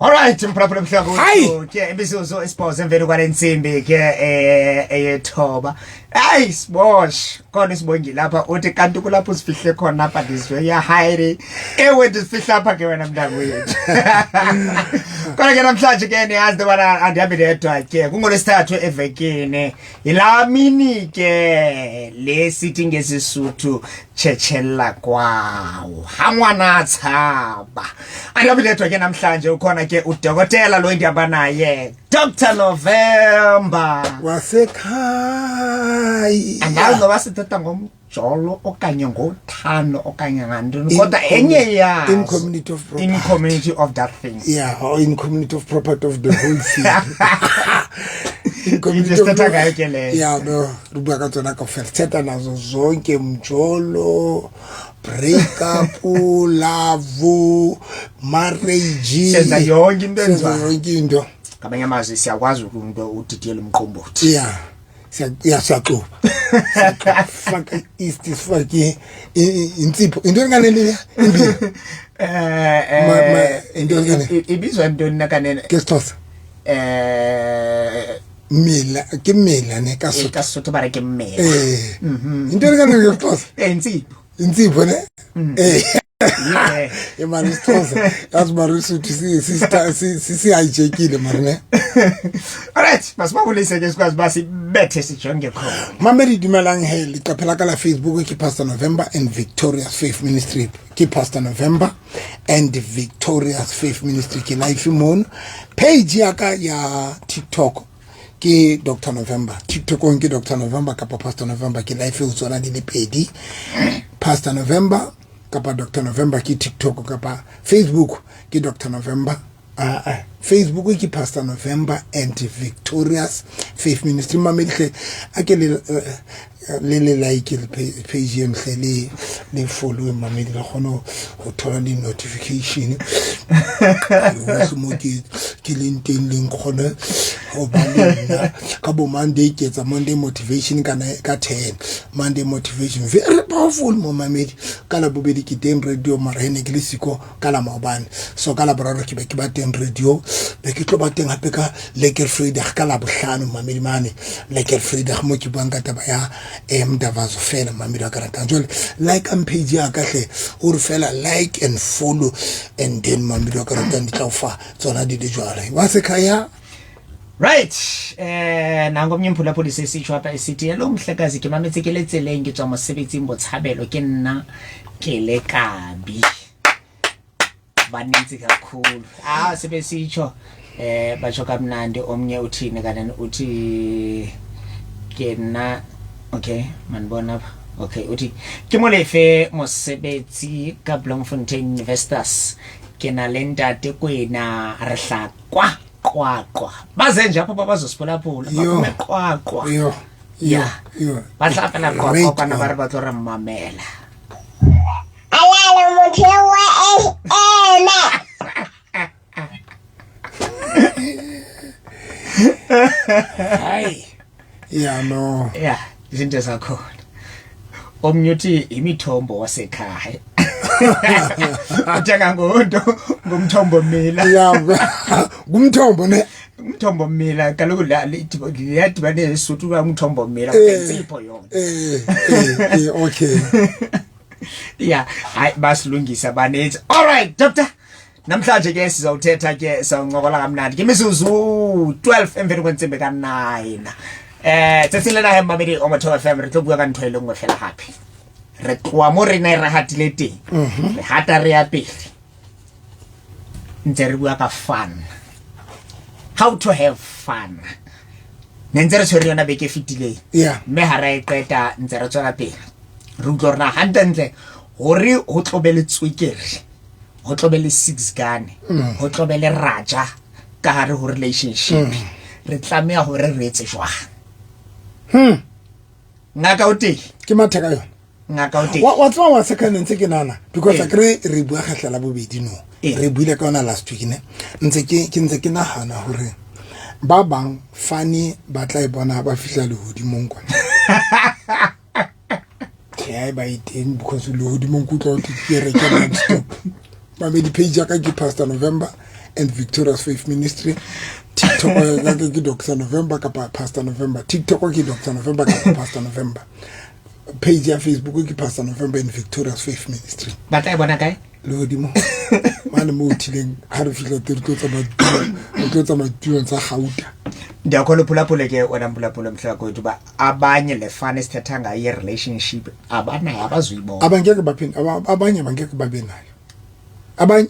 Alright mphulaphula mhlobo Hayi! ke imizuzu esibhozo emveni kwale nsimbi ke eyethoba. Hayi sibosh khona isibongi lapha uthi kanti kulapho usifihle khona apha ndizwe ya hayri. Ewe ndizifihla apha ke wena mntakwethu. Kodwa ke namhlanje ke niyazi into yobana andihambi ndedwa ke kungolwesithathu evekini. Yilaa mini ke le sithi ngesiSuthu tshetshelela kwawo ha ngwana a tshaba. Andihambi ndedwa ke namhlanje ukhona ke udokotela lo endihamba naye Dr November. Wasekhaya. Andazi noba sithetha ngomjolo okanye ngothando okanye ngantoni kodwa enye yazo In community of property. In community of that thing. Yeah, or in community of property of the whole thing. In community Into of esithetha ngayo ke leyo. Yeah, no, re bua ka tsona kaofela. Sithetha nazo zonke mjolo, break up, love, marriage. Senza yonke into Senza enziwayo. yonke into. Ngamanye amazwi siyakwazi umuntu udidiyele umqombothi. Yeah. Siya siyaxuba. Siyafaka i-yeast sifake insipho. Into enganele le imbila. Into enganele. Ibizwa ntoni nakanene? Ke Sexhosa. Mela ke mela ne ka Sotho. Ka Sotho ba re ke mmela. Into enganele ke Sexhosa. Insipho. Insipho ne? E mara isiXhosa yazi mara isuthu sisihijekile mara ne. Alright, masibabulise ke sikwazi uba sibethe sijonge khona. Mamedi dumelang he leqephe la ka la Facebook ke Pastor November and Victorious Faith Ministry ke Pastor November and Victorious Faith Ministry ke live mono. Page ya ka ya TikTok ke Dr November. TikTokong ke Dr November kapa Pastor November ke live ho tsona di le pedi. Pastor November kapa Dr November ke TikTok kapa Facebook ke Dr November. Facebook ke Pastor November and Victorious Faith Ministry. Mamedi hle a ke le le like le page eno hle le le follow mamedi le kgone ho thola di notification hohle mo ke ke leng teng leng kgone ho ba le nna ka bo Monday ke etsa Monday motivation ka ka 10 Monday motivation very powerful mo mamedi ka la bobedi ke teng radio mara ene ke le siko ka la maobane so ka la boraro ke be ke ba teng radio be ke tlo ba teng hape ka Lekker Vrydag ka la bohlano mamedi mane Lekker Vrydag mo ke buang ka taba ya Mdavazo fela mamedi wa ka ratang jwale like and page ya ka hle o re fela like and follow and then mamedi wa ka ratang di tla o fa tsona di le jwale wa sekhaya. Right, nango omnye umphulaphuli sesitsho apha esithi hello mhlekazi ke mametse ke le tseleng ke tswa mosebetsing botshabelo ke nna ke le kabi baninzi kakhulu. Ah sebesitsho batsho kamnandi omnye uthini kanene uthi ke nna okay mandibona apha okay uthi ke molefe mosebetsi ka Bloemfontein Investors ke na le ntate kwena re hla kwa qwaqwa baze nje apho babazosiphulaphula Yo. baphume qwaqwa Yo. Ya. Yo. Ba tla fela qwaqwa Great kwana ba one. re ba tlo re mmamela. Alala motho wa ema. Hayi. Yeah no. Ya izinto zakhona omnye uthi imithombo wasekhaya uthenga ngonto ngumthombo mila. Yeah. Ngumthombo ne. Umthombo mila kaloku la liyadibane nesuthu uba umthombo mila insipho yona. Okay. Ya hayi basilungisa baninzi. All right doctor, namhlanje ke sizawuthetha ke sawuncokola kamnandi ke mizuzu 12 emveni kwentsimbi ka-9 tsatsing lena he mmamedi o Motheo FM re tlo bua ka ntho e le nngwe fela gape re tloa mo re ne re hatile teng re hata re ya pele ntse re bua ka fun, how to have fun. Ne ntse re tshwere yona beke e fetileng mme ha ra e qeta ntse re tswela pele re utlwa hore na hantlentle hore ho tlo be le tswekere ho tlo be le six gun ho tlo be le raja ka hare ho relationship re tlameha hore re etse jwang. Ngaka o teng? Ke matha ka yona. Ngaka o teng? Wa tseba wa second ntse ke nana because Ee. a kry re bua kgehla la bobedi no. Ee. Re buile ka yona last week ne. Ntse ke ntse ke nahana hore ba bang fane ba tla e bona ba fihla lehodimong kwana. Tjhe, ha e ba e teng because lehodimong ke utlwa ho thwe ke kereke non-stop. Mamedi page ya ka ke Pastor November and Victorious Faith Ministry. TikTok ya ka ke Dr November kapa Pastor November. TikTok ke Dr November kapa Pastor November. Page ya Facebook ke Pastor November and Victorious Faith Ministry. Ba tla e bona kae? Lehodimo mane mo o thileng ha re fihla teng re tlo tsamaya re tlo tsamaya ditulong tsa gauta. Ndiyakholwa uphulaphule ke wena mphulaphule mhla kwethu uba abanye le fani esithetha ngayo ye-relationship abanayo, abazuyibona. Abangeke baphinde abanye bangeke babe nayo abanye.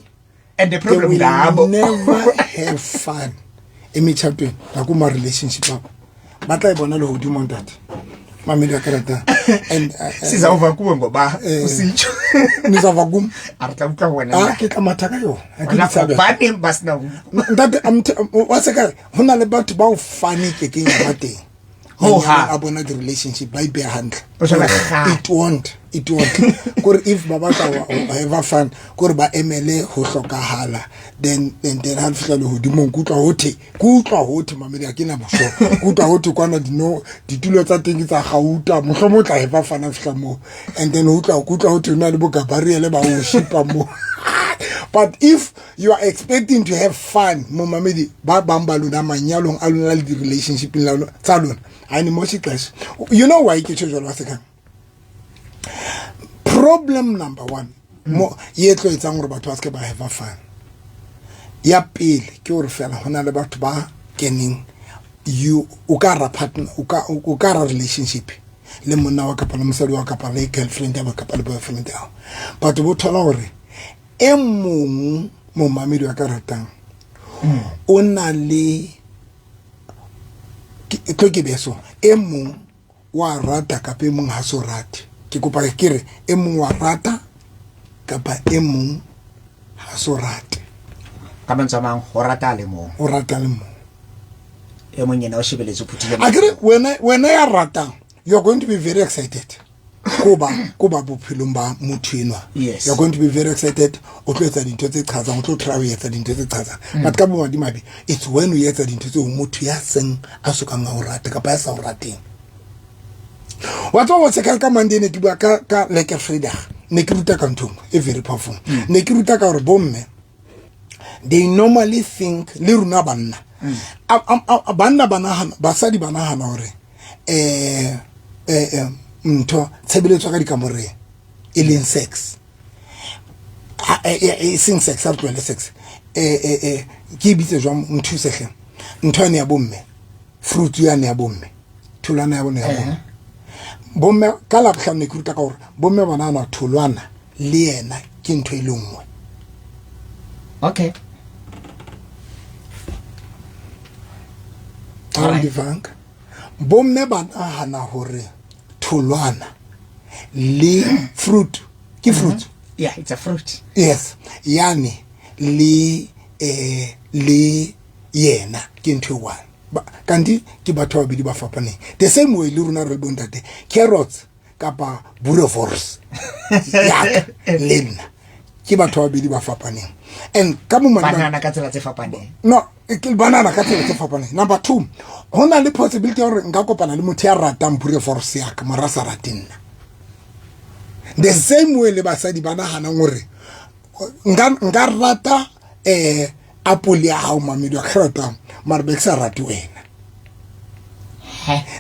And the They problem will ngabo never have fun emitshatweni nakuma-relationship abo. Ba tla e bona lehodimo, ntate mamedi wa karata and Sizawuva kuwe ngoba usitsho. Nizava kum. A re tla utlwa ho wena. A ke tla matha ka yona, ha ke Wena di tshabe. hobaneng ba sena Ntate, wa se kae ho na le batho bao fane ke keng ya ba teng. Ho hang. A bona di-relationship ba ipeya hantle. O jwala kgale. It won't kore if ba batla ho have fun, kore ba emele ho hlokahala, then ha le fihla lehodimong, ke utlwa hothe mamedi, ha ke na bosho, ke utlwa hothe kwana dino ditulo tsa teng ke tsa gauta, mohlomong o tla have fun ha fihla moo. And then ke utlwa hothe ho na le bo Gabriel ba o shipa moo. But if you are expecting to have fun mo mamedi, ba bang ba lona manyalong a lona le di-relationshipeng tsa lona, ha ne mo ixesha. You know why ke tjho jwalo wa sekang? Problem number one mo ye tlo etsang hore batho ba se ke ba have fun ya pele ke hore fela ho na le batho ba keneng you o ka ra partner, o ka ra relationship le monna wa kapa le mosadi wa kapa le girlfriend ya kapa le boyfriend ya. Batho bo thola hore e mong momamedi wa ka ratang o na le tlo ke beso e mong wa rata kapa e mong ha so rate. Ke kopa ke re e mong wa rata kapa e mong ha so rate. Ka mantswe a mang, ho rata a le mong. O rata le mong. E mong yena o shebeletse, o phuthile. A kere wena ya ratang, you are going to be very excited ko ba bophelong ba motho enwa. You are going to be very excited, o tlo etsa dintho tse qhatsang, o tlo try ho etsa dintho tse qhatsang. But ka bomadimabe, it's when o etsa dintho tseo motho ya seng a sokang a o rata kapa ya sa o rateng. Wa tseba wa tsheka ka Monday ne ke bua ka Lekker Vrydag, ne ke ruta ka ntho e nngwe e very powerful. Ne ke ruta ka hore bomme they normally think le rona banna, banna ba nahana, basadi ba nahana hore ntho tshebeletso ka dikamoreng e leng sex. E seng sex, ha re tlohele sex, ke e bitse jwang? Nthuse hle. Ntho yane ya bomme, fruit yane ya bomme, tholwana ya bone ya bomme. Bomme ka Labohlano ne ke ruta ka hore bomme ba nahana tholwana le yena ke ntho e le nngwe. Alright. Divanka bomme ba nahana hore tholwana le fruit ke fruit. Yeah, it's a fruit. Yes, yane le yena ke ntho e one. Kanti ke batho ba babedi ba fapaneng. The same way le rona re le bontate, carrots kapa boerewors yaka le nna ke batho ba babedi ba fapaneng. And ka mo Banana ka tsela tse fapaneng. No, ke banana ka tsela tse fapaneng. Number two, ho na le possibility ya hore nka kopana le motho ya ratang boerewors yaka mara a sa rate nna. The same way le basadi ba nahanang hore nka rata apple ya hao mamedi wa ka ratang mara be ke sa rate wena.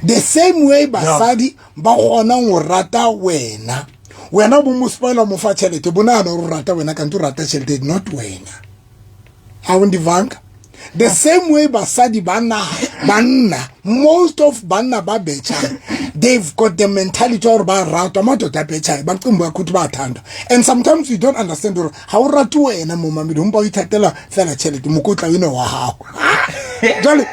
The same way basadi ba kgonang ho rata wena, wena bo mo spoiler, mo fa tjhelete, bo nahana hore o rata wena kante o rata tjhelete, not wena. Ha o ndivanka? The same way basadi ba banna, most of banna ba betjhang, they've got the mentality hore ba ratwa. Madoda a betjhayo baqembu yakho ba thandwa, and sometimes you don't understand hore ha o rate wena mo mamedi, mpa o ithatela fela tjhelete, mokotla eno wa hao. Jwale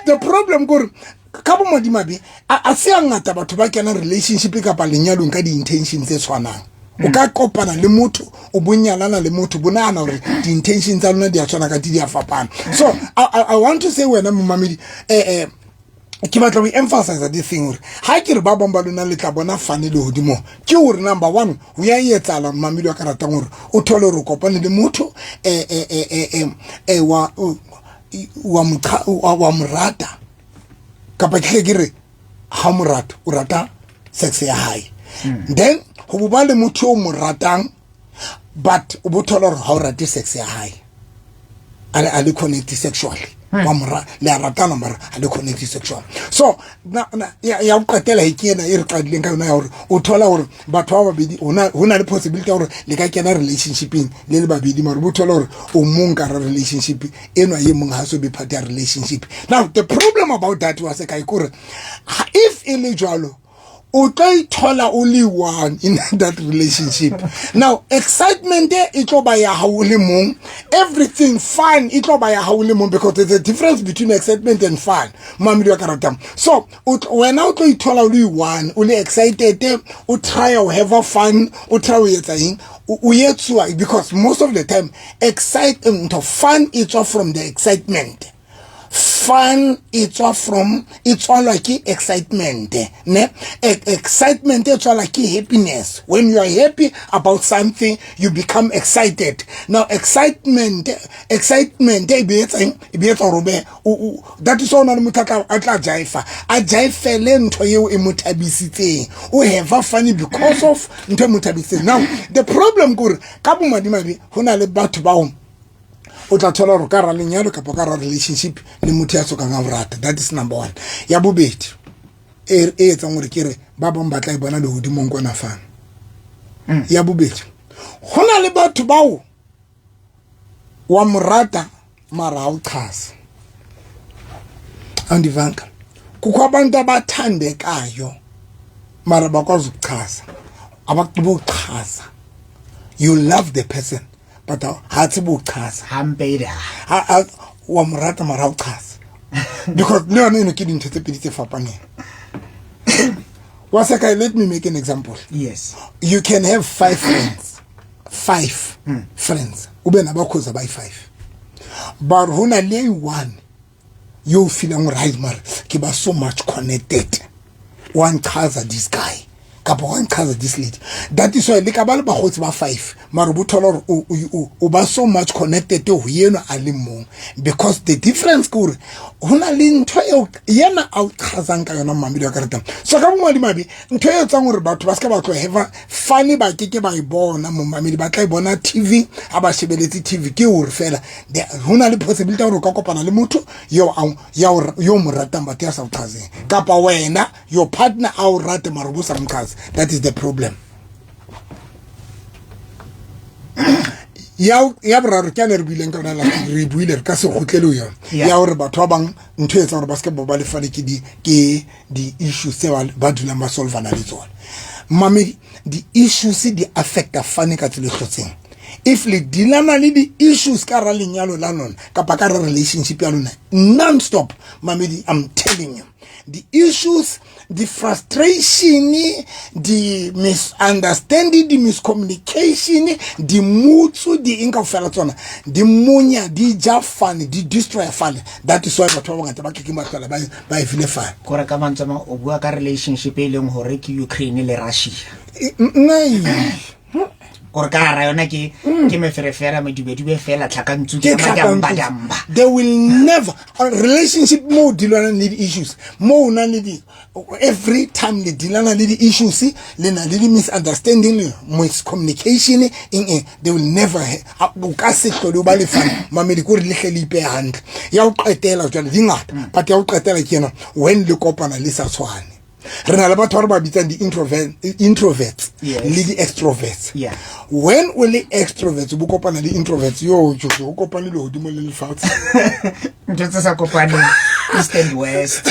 the problem kore ka bomadimabe a se a ngata batho ba kena relationship kapa lenyalong ka di-intention tse tshwanang. O ka kopana le motho, o bonyalana le motho, bo nahana hore di-intention tsa lona di a tshwana, kante di a fapana. So I want to say wena momamedi, ke batla ho emphasize this thing hore ha ke re ba bang ba lona le tla bona fane lehodimong, ke hore number one, ho ya etsahala momamedi wa ka ratang hore o thole hore o kopane le motho wa mo rata, kapa ke hle ke re ha o mo rata, o rata sex ya hae. Then ho bo ba le motho o mo ratang, but o bo thola hore ha o rate sex ya hae. A le connect sexually. Wa mora le a ratana mara a le connect sexually. So na ya go qetela e ke ena e re qadileng ka yona ya hore o thola hore batho ba babedi ho na le possibility ya hore le ka kena relationshipeng le le babedi, mara o thola hore o mong ka relationship enwa ye mong ha so be part ya relationship. Now the problem about that was ka ikore if e le jwalo o tlo ithola o le one in that relationship. Now excitement e tlo ba ya hao o le mong, everything fun e tlo ba ya hao o le mong, because there's a difference between excitement and fun, mamedi wa ka ratang. So wena o tlo ithola o le one, o le excited, o try to have a fun, o try ho etsa eng, o etsuwa, because most of the time excitement fun e tswa from the excitement. Fun e tswa from, e tswalwa ke excitement, ne? Excitement e tswalwa ke happiness. When you are happy about something, you become excited. Now excitement e be etsa eng? E be etsa hore o be, that is why o na le motho a tla jaifa, a jaifele ntho eo e mo thabisitseng. O have fun because of ntho e mo thabisitseng. Now the problem ke hore ka bomadimabe ho na le batho bao o tla thola hore ka ra lenyalo kapa ka ra relationship le motho ya sokang a o rata. That is number one. Ya bobedi e etsang hore ke re ba bang ba tla e bona lehodimong kwana fana. Ya bobedi, ho na le batho bao wa mo rata mara ha o chaza. Andivanka kukho abantu abathandekayo mara bakwazi ukuchaza, abakuchaza. You love the person but ha tsebe ho chaza. Hampe ha wa mo rata mara ha o chaza, because le yona eno ke dintho tse pedi tse fapaneng. Wa seka, let me make an example. Yes. You can have 5 friends. 5 friends. O be na ba khoza by 5. But ho na le one yo feeling hore hai mara ke ba so much connected. One chaza this guy kapa one chaza this lady. That is why le ka ba le bagotsi ba 5 mara bo thola hore o ba so much connected ho yena a le mong, because the difference ke hore ho na le ntho eo yena a o chazang ka yona mamedi wa ka ratang. So ka bomadimabe ntho e etsang hore batho ba se ka ba tlo have fun, ba ke ke ba e bona mo mamedi, ba tla e bona TV ha ba shebeletse TV, ke hore fela ho na le possibility hore o ka kopana le motho yo yo mo ratang batho ya sa o chazeng, kapa wena your partner a o rate mara bo sa mo chaze. That is the problem. Ya boraro ke ane re buileng ka yona last week, re buile re ka se kgutlele ho yona, ya hore batho ba bang ntho e etsang hore ba se ke ba ba lefane ke di issues tse ba dulang ba solvana le tsona. Mamedi, di-issues di affecta fane ka tsela e hlotseng. If le dealana le di-issues ka ra lenyalo la lona kapa ka ra relationship ya lona non-stop, mamedi, I'm telling you, the issues, the frustration, the misunderstanding, the miscommunication, the mutsu, the eng kaofela tsona di monya, di ja fun, di destroy fun. That is why batho ba bangata ba keke ba hlola ba e file fun. Kore ka mantswe a mang o bua ka relationship e leng hore ke Ukraine le Russia. Kore ka hara yona ke meferefere, medubedube fela, tlhakantsu ke madamba-damba. They will never relationship mo dealana le di-issues, mo o nang le di, every time le dealana le di-issues, le na le di-misunderstanding, le miscommunication, eng, they will never o ka se hlole o ba le fun. Mamedi, ke hore le hle le ipehe hantle. Ya ho qetela jwale di ngata, but ya ho qetela ke ena, when le kopana le sa tshwane. Re na le batho ba re ba bitsang di-introverts le di-extroverts. When o le extroverts, o kopana le introverts, yo jo o kopane le hodimo le lefatshe. Ntho tse sa kopaneng, east and west.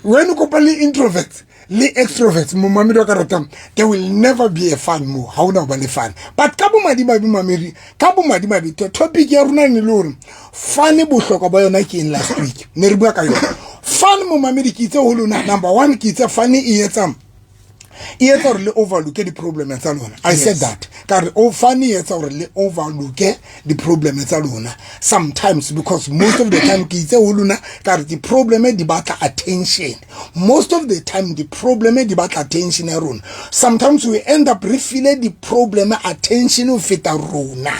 When o kopane le introverts le extroverts, momamedi wa ka ratang, there will never be a fun mo, ha ona ho ba le fun. But ka bomadimabe mamedi, ka bomadimabe topic ya rona ne le hore fun bohlokwa ba yona ke eng last week ne re bua ka yona. Fun momamedi ke itse ho lona, number one ke itse fun e etsa hore le overlook di-problem tsa lona. I said that ka re o fun e etsa hore le overlook di-problem tsa lona sometimes, because most of the time ke itse ho lona ka re di-problem di batla attention. Most of the time di-problem di batla attention ya rona. Sometimes we end up re file di-problem attention ho feta rona.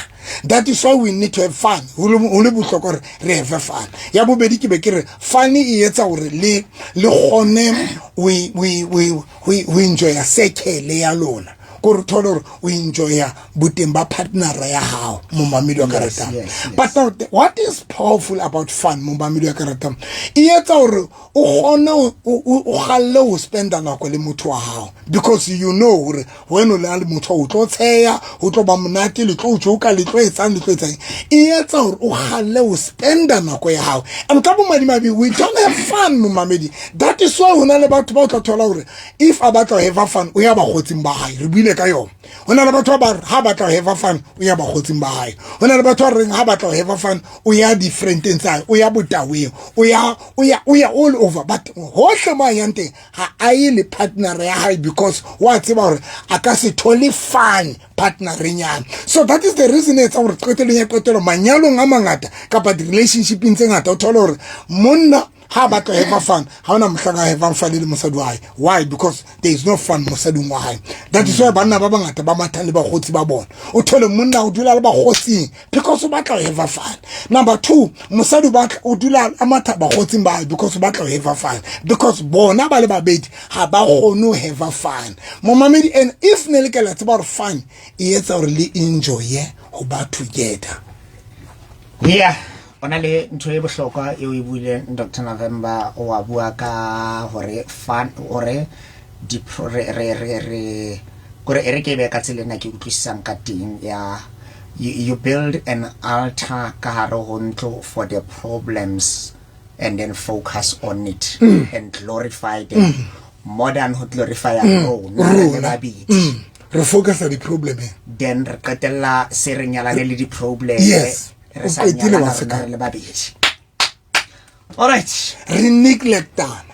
That is why we need to have fun. Ho le bohlokwa hore re have fun. Ya bobedi ke be ke re fun e etsa hore le kgone we enjoy circle ya lona. Ko re thole hore o enjoya boteng ba partnera ya hao, momamedi wa ka ratang. But now what is powerful about fun, momamedi wa ka ratang, e etsa hore o kgone o galle ho spenda nako le motho wa hao, because you know hore when o le motho o tlo tsheya, o tlo ba monate, le tlo joka, le tlo etsang, le tlo etsang. E etsa hore o galle ho spenda nako ya hao. And ka bomadimabe we don't have fun, momamedi. That is why ho na le batho ba o tla thola hore if a batla ho have fun, o ya bakgotsing ba hae. Re buile ka yona. Ho na le batho ba re ha batla ho have fun, o ya bakgotsing ba hae. Ho na le batho ba reng ha batla ho have fun, o ya differenteng tsa hae, o ya botaweng, o ya all over. But hohle mo a yang teng, ha a ye le partner ya hae, because wa tseba hore a ka se thole fun partnereng yana. So that is the reason e etsang hore qetelong ya qetelo, manyalong a mangata kapa di-relationshipeng tse ngata, o thole hore monna ha batla have fun, ha ona mohlang a have fun le mosadi wa hae. Why? Because there is no fun mosading wa hae. That is why banna ba bangata ba mathang le bakgotsi ba bona. O thole monna o dula le bakgotsing because o batla ho have fun. Number two, mosadi o dula a matha bakgotsing ba hae because o batla ho have fun, because bona ba le babedi ha ba kgone ho have fun, momamedi. And if ne le ka la tseba hore fun e etsa hore le enjoye ho ba together. Yeah, o na le ntho e bohlokwa eo e buileng, Dr November. Wa bua ka hore fun, hore di re re re re kore e re ke be ka tsela ena ke utlwisisang ka teng ya you build an altar ka hare ho ntlo for the problems and then focus on it and glorify them more than ho glorify rona re le Rona. babedi. Re focusa di-problemeng. Then re qetella se re nyalane le di-problem. Re O sa qetile nyalana wa rona seka. re le babedi. Alright. Re neglectana.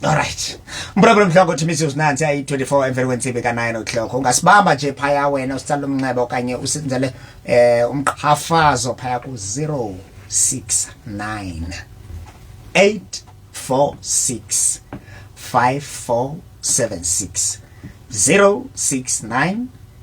Alright, mphulaphuli mhloko, imizuzu nansi ayi-24 emveni kwentsimbi ka-9 o'clock. Ungasibamba nje phaya wena, usitsala umnxeba okanye usenzele umqhafazo phaya ku-069 846 5476, 069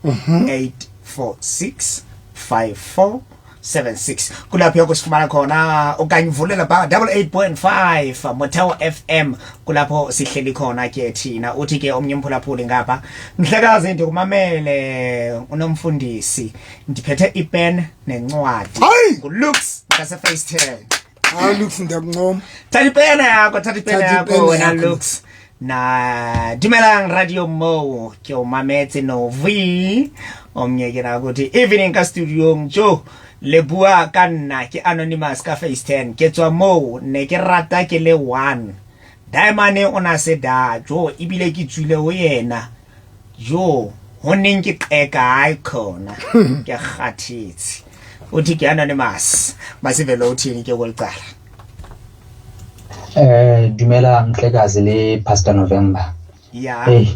846 5476. Kulapho yokusifumana khona, okanye uvulela ba 88.5 Motheo FM, kulapho sihleli khona ke thina. Uthi ke omnye umphulaphuli ngapha: "Mhlekazi, ndikumamele unomfundisi, ndiphethe ipen nencwadi." Hayi! Ngulux ngase-Phase 10. Hayi Lux, ndiyakuncoma. Thatha ipena yakho, thatha ipena Thatha yakho ipene wena. yakho. Lux na, dumelang Radio Mo, ke o mametse no v. Omnye ke na kuthi: "Evening ka studiong, jo le bua ka nna. Ke anonymous ka Phase 10, ke tswa moo ne ke rata ke le one diamond o na se da jo, ebile ke tswile ho yena jo, ho neng ke qeka hayi khona, ke kgathetse." Uthi ke anonymous. Masivele uthini ke kwelicala? Dumela Mhlekazi le Pastor November. Ya. Hey.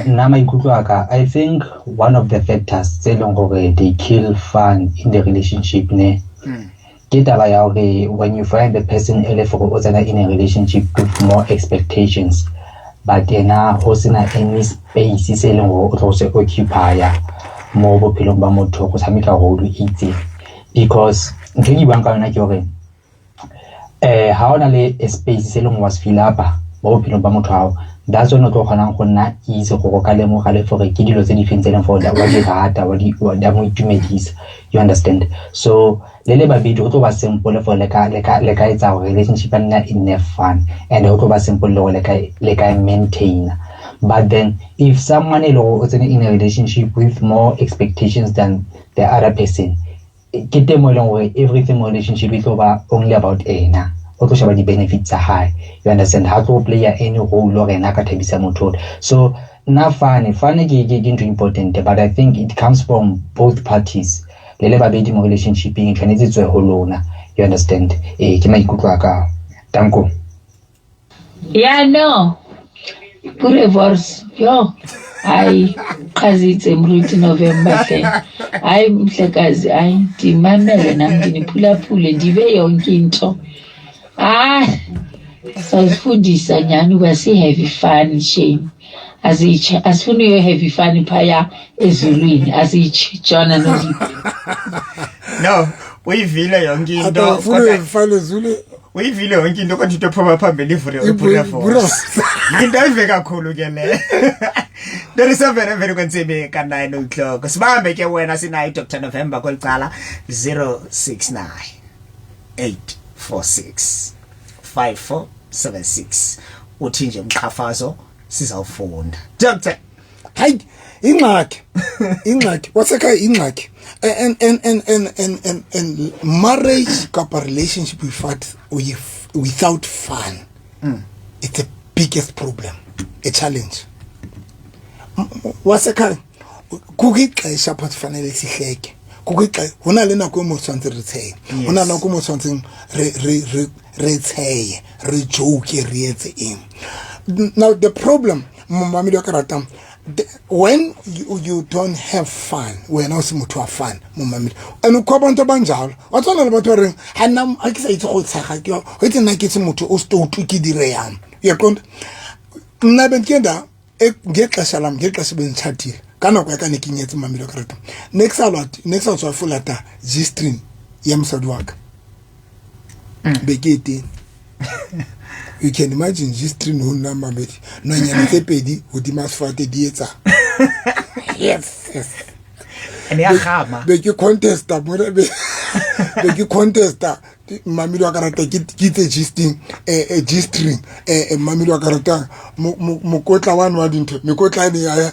Nna maikutlo a ka, I think one of the factors tse leng hore they kill fun in the relationship ne, ke taba ya hore when you find the person e le for o tsena in a relationship with more expectations, but yena ho sena any space se leng hore o tlo se occupy mo bophelong ba motho go tshameka role e itseng. Because ntho e ke buang ka yona ke hore ha ona le a space se leng wa se fill up-a mo bophelong ba motho hao, that's when o tlo kgonang go nna easy gore o ka lemoga le gore ke dilo tse di feng tse leng for wa di rata, wa di wa di a mo itumedisa, you understand? So le le babedi go tlo ba simple for le ka etsa gore relationship ya nna e nne fun, and go tlo ba simple le gore le ka e maintain. But then if someone e le gore o tsene in a relationship with more expectations than the other person, ke teng mo e leng gore everything mo relationship e tlo ba only about ena, o tlo sheba di-benefits tsa hae, you understand? Ha tlo playa any role hore ena a ka thabisa motho ole. So nna fun ke ntho important, but I think it comes from both parties. Le le babedi mo relationshipeng, e tshwanetse e tswe ho lona, you understand? Ee, ke maikutlo a ka. Danko. Ya no, boerewors, yho, hayi, qhazitse mruti November hle. Hayi mhlekazi, hayi ndimamele nam, ndiniphulaphule, ndive yonke into. Hayi, sazifundisa nyhani uba si-have fun, shame. Azitshe, asifuni uyo-have fun phaya ezulwini, azitshe. Jona Noliphi. No. Uyivile yonke into. Atafuna Kodwa uyifane zule. Uyivile yonke into, kodwa into ephuma phambili iBoerewors. Into ayive kakhulu ke le. 37 emveni kwentsimbi ka-9 o'clock. Sibambe ke wena, sinayo Dr November kweli cala, 069 846 5476. Uthi nje umqhafazo sizawufunda, Doctor. Hayi, ingxaki wasekhaya, ingxaki and marriage kapa relationship without fun, it's the biggest problem, a challenge wasekhaya. Kukho ixesha apho sifanele sihleke, kukho ixesha ho na le nako e mo tshwanetse re tsheye, ho na le nako e mo tshwanetseng re tsheye, re joke, re etse eng. Now the problem, momamedi wa ka ratang, when you don't have fun, wena o se motho wa fun, momamedi, and kho abantu abanjalo wa tshwana le batho ba reng ga nna ga ke sa itse go tshega, ke o itse nna ke se motho o stoutu, ke dire yang, uyaqonda? Mna bendike nda ngexesha lam, ngexesha benditshatile, ka nako ya ka ne ke nyetse, mamelo ka rata, ne ke sa lwate, ne ke sa tswa folata G-string ya mosadi wa ka, be ke e teng. You can imagine G-string ho nna, mamedi, nonyana tse pedi hodima sefate di etsa yes. And ya gama. Be ke contesta mona, be ke contesta, mmamedi wa ka rata, ke itse G-string, G-string, mmamedi wa ka rata, mokotla wane wa dintho, mekotla ene ya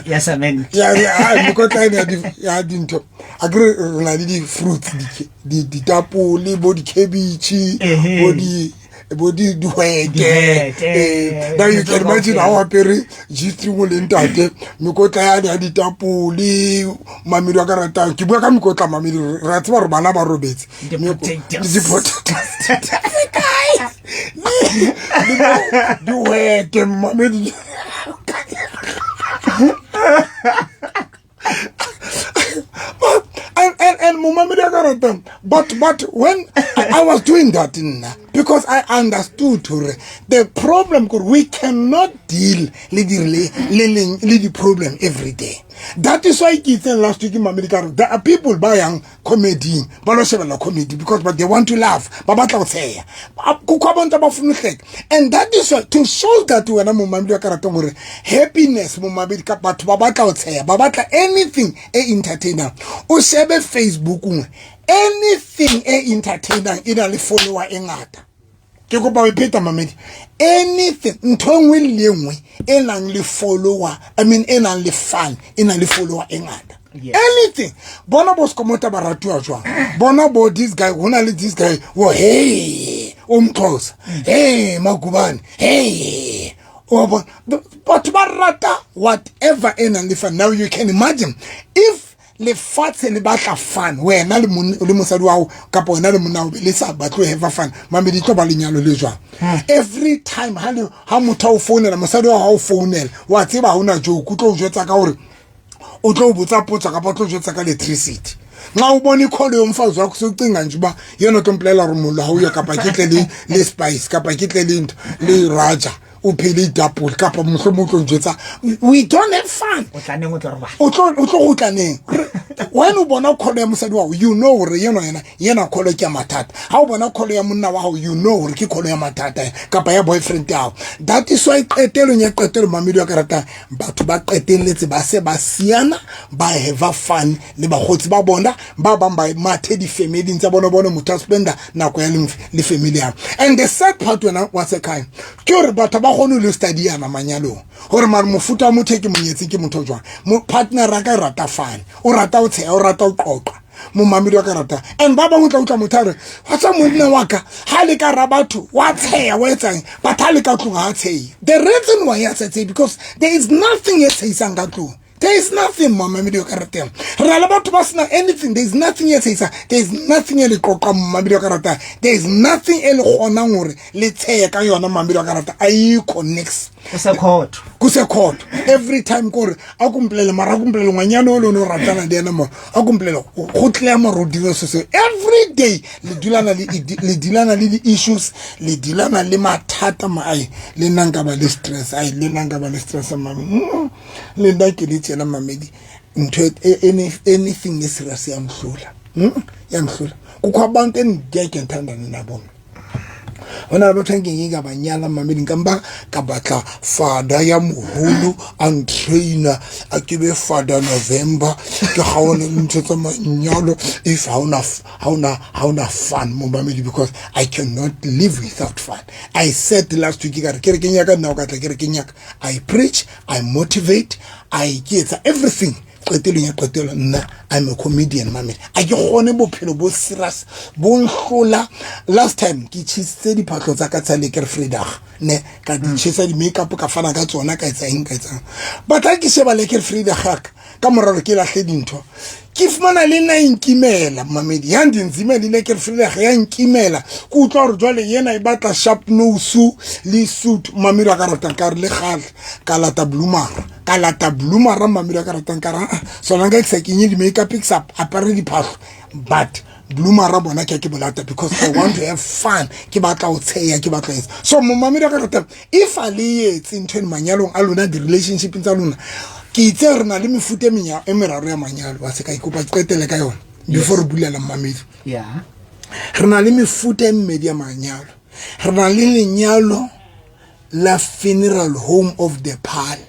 Ya cement. Ya mekotla ene ya dintho, a kere re na le di-fruits, ditapole, bo di-cabbage, bo di dihwete. Dihwete, Now you can dintho imagine kaofela. ha o apere G-string o le ntate, mekotla yane ya ditapole, mamedi wa ka ratang, ke bua ka mekotla, mamedi, re a tseba gore bana ba robetse. Di-potatoes. Di-potatoes le bo dihwete, mamedi. And momamedi a ka ratang, but when I was doing that nna, because I understood hore the problem kore we cannot deal le di le di problem every day. That is why ke itseng last week, mamedi, ka re there are people ba yang comedy, ba lo shebella comedy because but they want to laugh, ba batla go tsheya. Kukho abantu abafuna uhleka, and that is why, to show that wena momamedi wa ka ratang hore happiness, momamedi, ka batho ba batla go tsheya, ba batla anything e entertainer. O shebe Facebook nngwe, anything e entertainang e na le follower e ngata. Ke kopa o e pheta, mamedi, anything, ntho e nngwe le e nngwe e nang le follower, I mean, e nang le fun, e nang le follower e ngata. Anything, bona bo Skomota ba ratuwa jwang, bona bo this guy, ho na le this guy wo, hey, o Mxhosa, hey, Magubane, hey, o bona batho ba rata whatever e nang le fun. Now you can imagine if lefatshe le batla fun, wena le mosadi wa hao kapa wena le monna wa hao le sa batle ho have fun, mamedi, tlo ba lenyalo le jwang? Every time ha motho a o founela, mosadi wa hao o founela, wa tseba ha ona joke, o tlo o jwetsa ka hore o tlo o botsa potso kapa o tlo o jwetsa ka electricity. Nxa ubona ikholo yomfazi wakho, sewucinga nje uba yena o tlo mpolelela gore mollo ha o kapa ke tle le spice kapa ke tle le ntho le raja o phele ditapole kapa mohlomong o tlo njwetsa we don't have fun. O tla neng, o tlo robala? O tlo go tla neng? Wena o bona kholo ya mosadi wa gago, you know gore yena kholo ke ya mathata. Ha o bona kholo ya monna wa gago, you know gore ke kholo ya mathata kapa ya boyfriend ya gago. That is why qetelong ya qetelo, mamedi wa ka ratang, batho ba qetelletse ba se ba siana, ba have fun le bakgotsi ba bona, ba bang ba mathe di-familing tsa bona, bone motho a spenda nako ya le family ya. And the sad part, wena wa sekhaya, ke gore batho ba kgone ho le studyana manyalong gore mare mofuta wa motho e ke monyetseng ke motho o jwang. Partner a ka e rata fun, o rata ho tsheha, o rata ho qoqa, momamedi wa ka rata. And ba bangwe o tla utlwa motho a re wa tsa monna wa ka ha le ka ra batho wa tsheha, wa etsang, but ha le ka tlong ha tshehe. The reason why a sa tshehe, because there is nothing e tshehisang ka tlong. There is nothing, momamedi wa ka ratang. Re na le batho ba sena anything. There is nothing e tshehisang, there is nothing e le qoqang, momamedi wa ka ratang. There is nothing e le kgonang hore le tshehe ka yona, momamedi wa ka ratang. Ayikho nix. Usekhotho. Kusekhotho every time kore a kumpolele, mara a kumpolele ngwanyana o le one o ratana le ena mo, a kumpolele go tlea mare o dire se every day, le dealana le di-issues, le dealana le mathata ma. Ai, le nna nka ba le stress, ai, le nna nka ba le stress, mame. Le nna ke le tsena, mamedi, ntho anything e serious ya nhlola. Yangihlula. Kukho abantu engingeke ngithandane nabo mna. Ho na le batho nke ka ba nyala mamedi, nka mpa ka batla fada ya moholo a ntrainer, a ke be Fada November, ke gaone ntho tsa manyalo. If ha ona fun mo mamedi, because I cannot live without fun. I said last week ka re ke re ke nyaka nna o ka tla ke re ke nyaka. I preach, I motivate, I ke etsa everything. Qetelong ya qetelo, nna I'm a comedian mamedi, a ke kgone bophelo bo serious bo nhlola. Last time ke tjhisitse diphahlo tsa ka tsa lekker Vrydag ne, ka di tjhesa, di-makeup ka fana ka tsona, ka etsa eng, ka etsang. But ha ke sheba lekker Vrydag ka ka moraro ke lahle dintho, ke fumana le nna e nkimela mamedi, ya ndinzimela ilekker Vrydag ya nkimela. Ke utlwa gore jwale yena e batla sharp nose le suit mamedi a ka ratang, ka re le gale ka lata blumara, ka lata blumara mamedi a ka ratang, ka re ah, sona nka ke sa kenye di-makeup, ke sa apare diphahlo, but blumara bona ke ke bolata because I want to have fun. Ke batla ho tsheya, ke batla etsa so. Momamedi a ka ratang, if a le etse ntho eno manyalong a lona, di-relationshipeng tsa lona, ke itse re na le mefuta e e meraro ya manyalo. Wa se ka ikopa qetele ka yona before re bulela mmamedi. Re na le mefuta e mmedi ya manyalo. Re na le lenyalo la funeral home of the parlour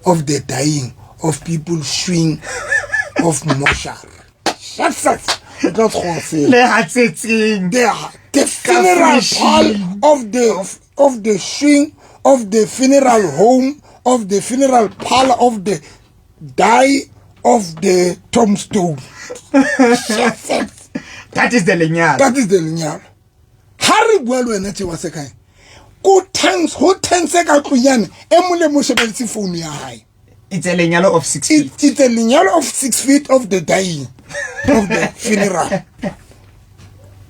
of the dying of people swing of mortuary. That's it. O tla tshwa seo. Le hatsetseng. The funeral parlour of the swing of the funeral home of the funeral parlor of the die of the tombstone. That is the lenyalo. That is the lenyalo. Ha re bua le wena tje wa sekae, ko tense, ho tense ka tlung yane, e mong le mong shebeletse phone ya hae. It's a lenyalo of 6 feet. It's a lenyalo of 6 feet of the dying of the funeral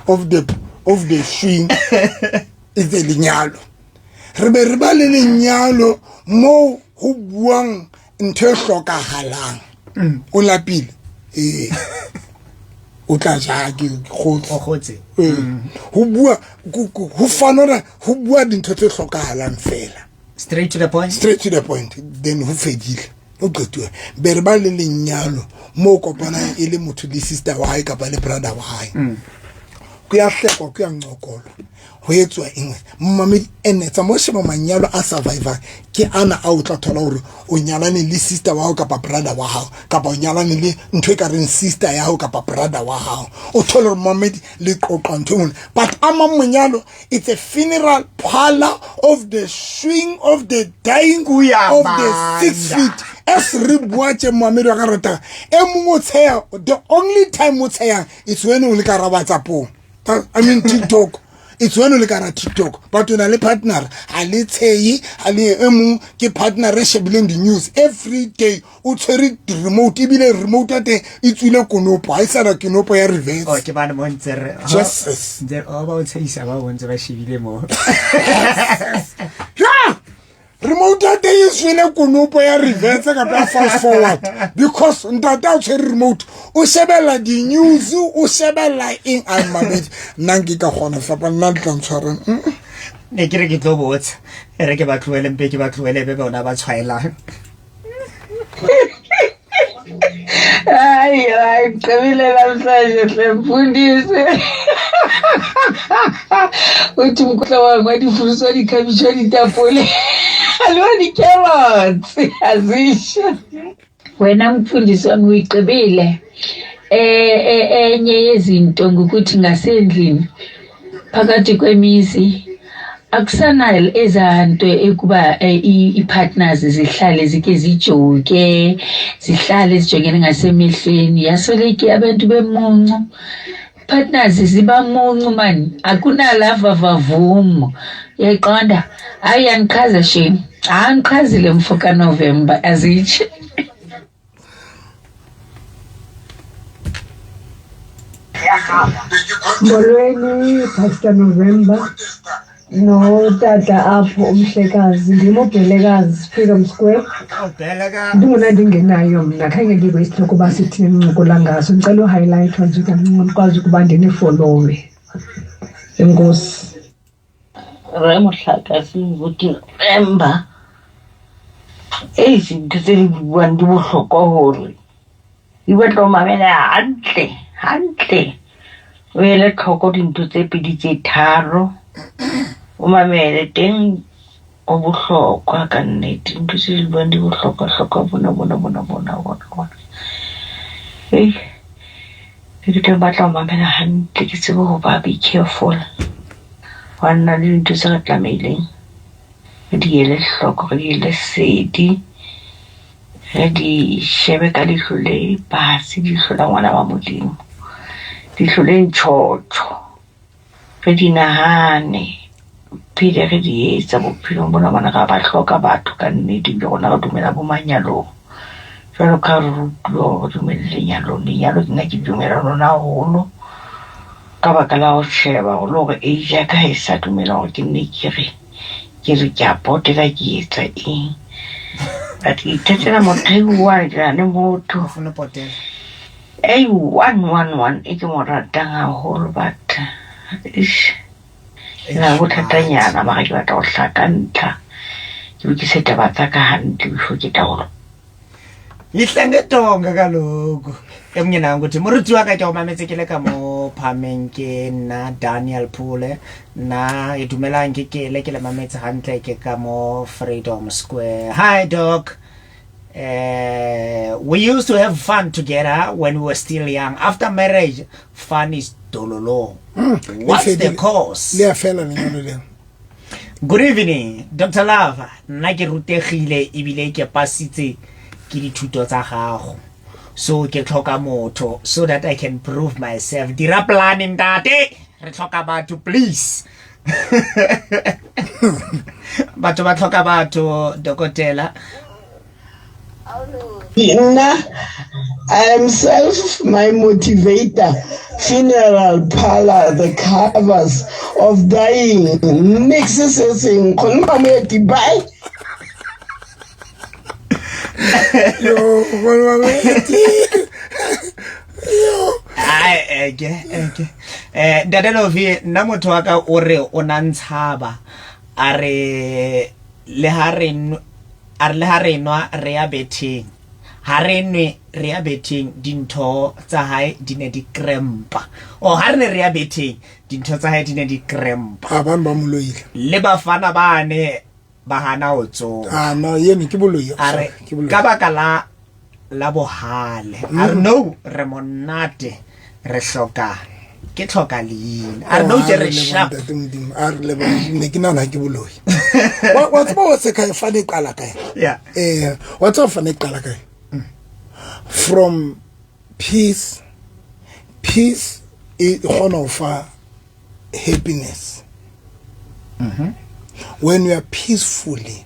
of the swing. It's a lenyalo. Re be re ba le lenyalo mo ho buang ntho e hlokahalang. O lapile, ee, o tla ja, ke kgotse. O kgotse. Ee. Ho bua ho fanora, ho bua dintho tse hlokahalang fela. Straight to the point. Straight to the point, then ho fedile, o qetuwe. Be re ba le lenyalo mo kopanang e le motho le sister wa hae kapa le brother wa hae, ko ya hlekwa, ko ya ncokolwa, ho etswa eng mamedi. Ene tsa mo sheba manyalo a survivor ke ana a o tla thola hore o nyalane le sister wa hao kapa brother wa hao, kapa o nyalane le ntho e ka reng sister ya hao kapa brother wa hao. O thole hore mamedi le qoqa ntho e nngwe. But a mang monyalo, it's a funeral parlor of the swing of the dying of the 6 feet. As re bua tje moamedi wa ka ratang, e mongwe o tsheya, the only time o tsheyang, it's when o le ka ra WhatsAppong, I mean TikTok. It's when o le ka ra TikTok, but o na le partner, ha le tsheyi, ha le e mong ke partner e shebileng di-news every day, o tshwere remote, ebile remote ya teng e tswile konopo, ha e sana konopo ya reverse. Oh, ke bane mo ntse re Jesus. Ntse o ba o tshehisa, ba bo ntse ba shebile mo. Ya remote ya teng e swele konopo ya reverse kapa ya fast forward, because ntate a o tshwere remote, o shebella di-news, o shebella eng. A mamedi, nna nke ka kgona fapa, nna le tla ntshwareng. Ne ke re ke tlo botsa, e re ke ba tlohele, mpe ke ba tlohele be bona ba tshwaelang. Hayi hayi, ngicebile namhlanje hle mfundisi. Uthi mokotla wa wa difuruswa, dikhabitšhe, ditapole le wa di-carrots azisho. Wena mfundisi wami uyigqibile. Enye yezinto ngokuthi ngasendlini phakathi kwemizi akusanayo ezanto ekuba i-partners zihlale zike zijoke, zihlale zijongene ngasemehlweni. Yasoleke abantu bemuncu, partners ziba muncu mani, akunala vavavum, uyayiqonda. Hayi, yandichaza shame, hayi, ndichazile mfo kaNovember, azitshe. Molweni, Pastor November notata apho umhlekazi, ndim uBhelekazi, Freedom Square. Ubheleka. Ndingona ndingenayo mna, khange ndive isihloko uba sithini nincokola ngaso. Ndicela uhighlightwa nje kancinci ndikwazi ukuba ndinifolowe. Enkosi. Re Mohlakasi Moruti November, ei dintho tse di buang di bohlokwa hore di batla ho mamela hantle. Hantle o ele tlhoko dintho tse pedi tse tharo, o mamele teng ho bohlokwa ka nnete. Ntho tse di buang di bohlokwa-hlokwa bona bona bona bona bona bona. Hei, ke tlo batla ho mamela hantle ke tsebe ho ba be careful. Hwa nna le dintho tse re tlamehileng re di ele hloko, re di ele sedi. Re di shebe ka leihlo le batsi, leihlo la ngwana wa Modimo, leihlo le ntjhotjho. Re di nahane pele re di etsa bophelong bona hobane ra ba hloka batho ka nnete ebile rona re dumela bo manyalong. Jwalo ka ha re rutuwa hore re dumele lenyalong, lenyalo nna ke dumela lona haholo ka baka la ho sheba hore le hore age ya ka ha e sa dumela hore ke nne ke re ke re ke a potela ke etsa eng. But ke ithatela motho a i-one ke na le motho Ufuna upotela. a i-one one one e ke mo ratang haholo but eish ke na le bothatanyana mara ke batla ho hlaka ntlha ke lokise taba tsa ka hantle before ke taolo. Lihle ngedonga kaloku. Emnye nangu uthi moruti wa ka ke o mametse ke le ka mo phameng ke nna Daniel Pule nna e dumelang ke kele ke le mametse hantle ke ka mo Freedom Square. Hi doc. We used to have fun together when we were still young. After marriage, fun is dololo. What's the cause? Le a fela lenyalo leo. Good evening, Dr. Love. Nna ke rutegile ebile ke pasitse ke dithuto tsa gago. So ke tlhoka motho so that I can prove myself. Dira plan ntate. Re tlhoka batho please. Batho ba tlhoka batho dokotela. Nna, I am self my motivator. Funeral parlor, the covers of dying. Nix se seng kgone mamoeti bye. Yo, kgone mamoeti. Yo. Ai eke eke. Eh Ntate Lovi nna motho wa ka o re o na ntshaba a re le ha re A re le ha re nwa re ya betheng, ha re nwe re ya betheng, dintho tsa hae di ne di krempa. Oh, ha re ne re ya betheng, dintho tsa hae di ne di krempa. A bang ba mo loile. Le bafana bane ba hana ho tsoha. Ah, no, yeno ke boloi. A re Ke boloi. ka baka la la bohale. A re no, re monate, re hloka ke tlhoka leina. A re no Oh, tje a re re leboha, sharp. ntate Modimo, a re leboha. Ne ke nahana ke boloi. Wa tseba wa seka fane e qala kae? Yeah. Wa tseba fane e qala kae? From peace, peace e kgona ho fa happiness. When you are peacefully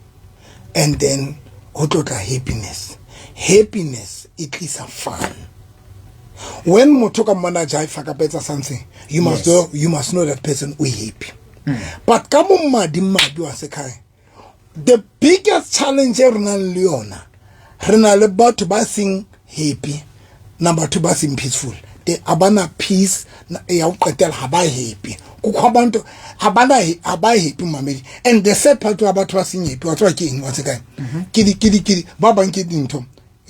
and then ho tlotla happiness. Happiness e tlisa fun. When motho ka mmona jive kapa etsa something, you must Yes. know, you must know that person o happy. But ka mo madi madi wa sekhaya, the biggest challenge e re nang le yona, re na le batho ba seng happy, number two ba seng peaceful. They abana peace ya ho qetela ha ba happy. Kukho abantu abana ha ba happy mamedi. And the sad part wa batho ba seng happy wa tswa ke eng wa sekhaya? Ke di ke di ke di ba bang ke dintho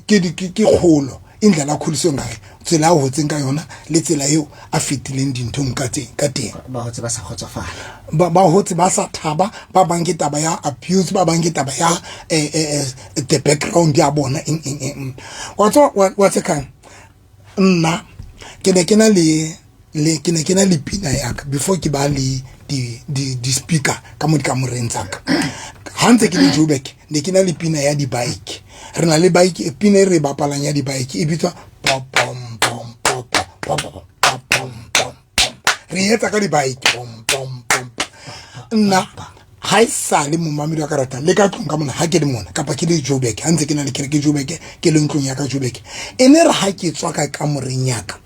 ke di ke kgolo indlela a kgodisweng ngayo, tsela a hotseng ka yona le tsela eo a fetileng dinthong ka teng ka teng. Ba hotse ba sa kgotsofala. Ba hotse ba sa thaba, ba bang ke taba ya abuse, ba bang ke taba ya the background ya bona eng eng eng. Wa tswa wa tsekang nna ke ne ke na le le ke ne ke na le pina ya ka before ke ba le di di di speaker ka mo dikamoreng tsa ka. Ha ntse ke le Joburg ne ke na le pina ya di-bike. Re na le bike, pina e re e bapalang ya di-bike e bitswa pom pom pom pom pom pom pom pom pom. Re etsa ka di-bike pom pom pom. Nna ha e sale momamedi wa ka ratang le ka tlung ka mona ha ke le mona kapa ke le Joburg, ha ntse ke na le kereke Joburg, ke le ntlong ya ka Joburg, e ne re ha ke tswa ka kamoreng ya ka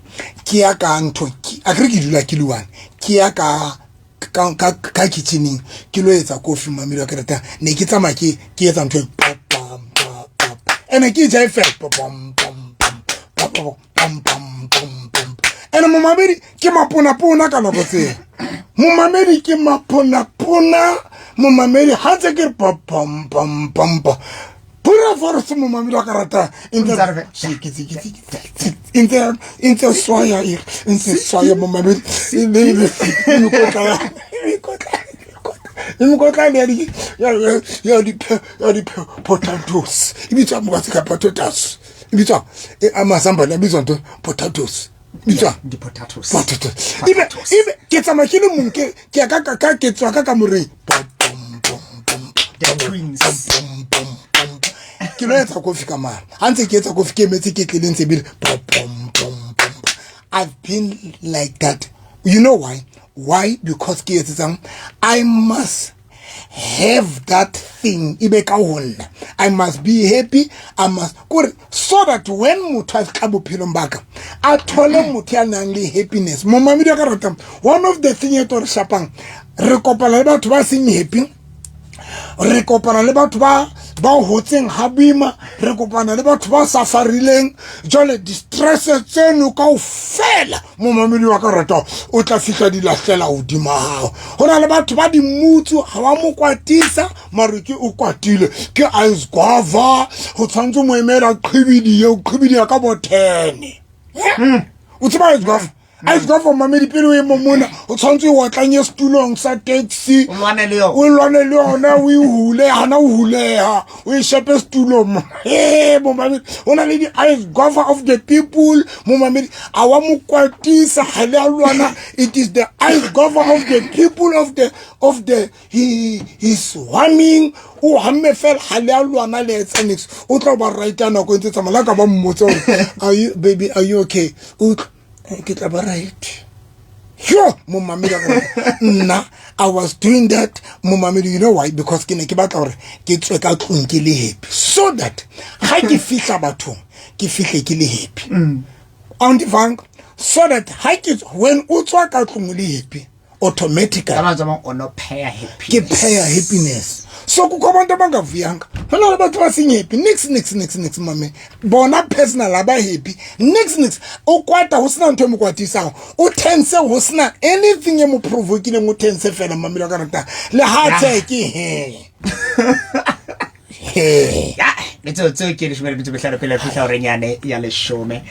ke ya ka ntho, a kere ke dula ke le one, ke ya ka ka ka ka kitcheneng ke lo etsa kofi momamedi wa ka ratang, ne ke tsamaya ke ke etsa ntho e pom pom pom pom, ene ke ja e fela pom pom pom pom pom pom pom pom pom. Ene momamedi ke maponapona ka nako tseo, momamedi ke maponapona, momamedi ha ntse ke re pom pom pom pom pom. Hura for se momamedi wa ka rata ntse swaya e ntse swaya momamedi mekotla mekotla ya di ya di ya di potatoes e bitswa mo ka potatoes e bitswa e amazambane a bitswa nto potatoes bitswa di-potatoes potatoes ebe ebe ke tsamaya ke le mong ke ke ya ka ka ke tswa ka kamoreng The twins. Ke lo etsa kofi ka mara ha ntse ke etsa kofi ke emetse ke tlele ntse ebile I've been like that. You know why? Why? Because ke etsetsang I must have that thing e be ka ho nna. I must be happy. I must kore so that when motho a tla bophelong ba ka a thole motho ya nang le happiness. Momamedi wa ka ratang, one of the thing e tlo re shapang, re kopana le batho ba seng happy, re kopana le batho ba ba hotseng ha boima, re kopana le batho ba safarileng. Jwale di-stress tseno kaofela, momamedi wa ka rata, o tla fihla di lahlela hodima hao. Ho na le batho ba dimutsu, ha wa mo kwatisa mare ke o kwatile ke ice guava, ho tshwanetse mo emela qhibidiye, o qhibidiya ka bo 10. O tseba ice guava? Ice guava, mamedi, pele o e mo mona o tshwanetse o otlanye setulong sa taxi. O lwane le yona. O lwane le yona, o e hule hana o huleha, o e shepe setulong. E momamedi, o na le di-ice guava of the people. Momamedi, a wa mo kwatisa, ha le a lwana. It is the ice guava of the people of the he is warming, o hamme fela, ha le a lwana le etsa nix, o tla ba right nako e ntse tsamaya. La ka ba mmotsa hore, "Are you, baby, are you okay?" O tla, "Eh, ke tla ba right." Yo, momamedi wa ka, nna I was doing that, momamedi. You know why? Because ke ne ke batla gore ke tswe ka tlong ke le happy, so that ga ke fihla bathong ke fihle ke le happy. Aundivang, so that ha ke when o tswa ka tlong o le happy, automatically Ka mantswe a mang, o no pheya ke happiness. Pheya happiness. So kukho abantu abangavuyanga, ho na le batho ba seng happy, nix nix nix nix, mame bona personal aba happy, nix nix. O kwata ho sena ntho e mo kwatisang, o tense ho sena anything e mo provokileng, o tense fela, mamelo ka rata le ha tse ke he he. Ya, metsotso ke 15 pele fihla horeng yane ya 10.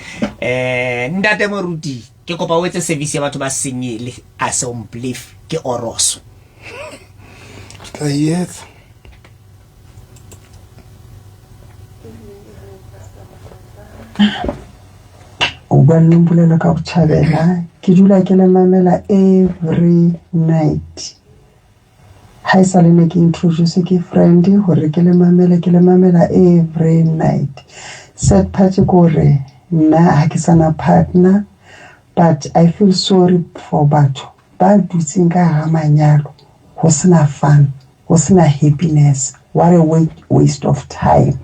Ntate moruti, ke kopa o etse service ya batho ba sengele a se belief ke oroso. Tla e etsa. O bua le Nompulela ka Botjhabela. Ke dula ke le mamela every night. Ha e sale ne ke introduce ke friend hore ke le mamele, ke le mamela every night. Sad part ke hore nna ha ke sana partner, but I feel sorry for batho ba dutseng ka hara manyalo ho sena fun, ho sena happiness. What a waste of time.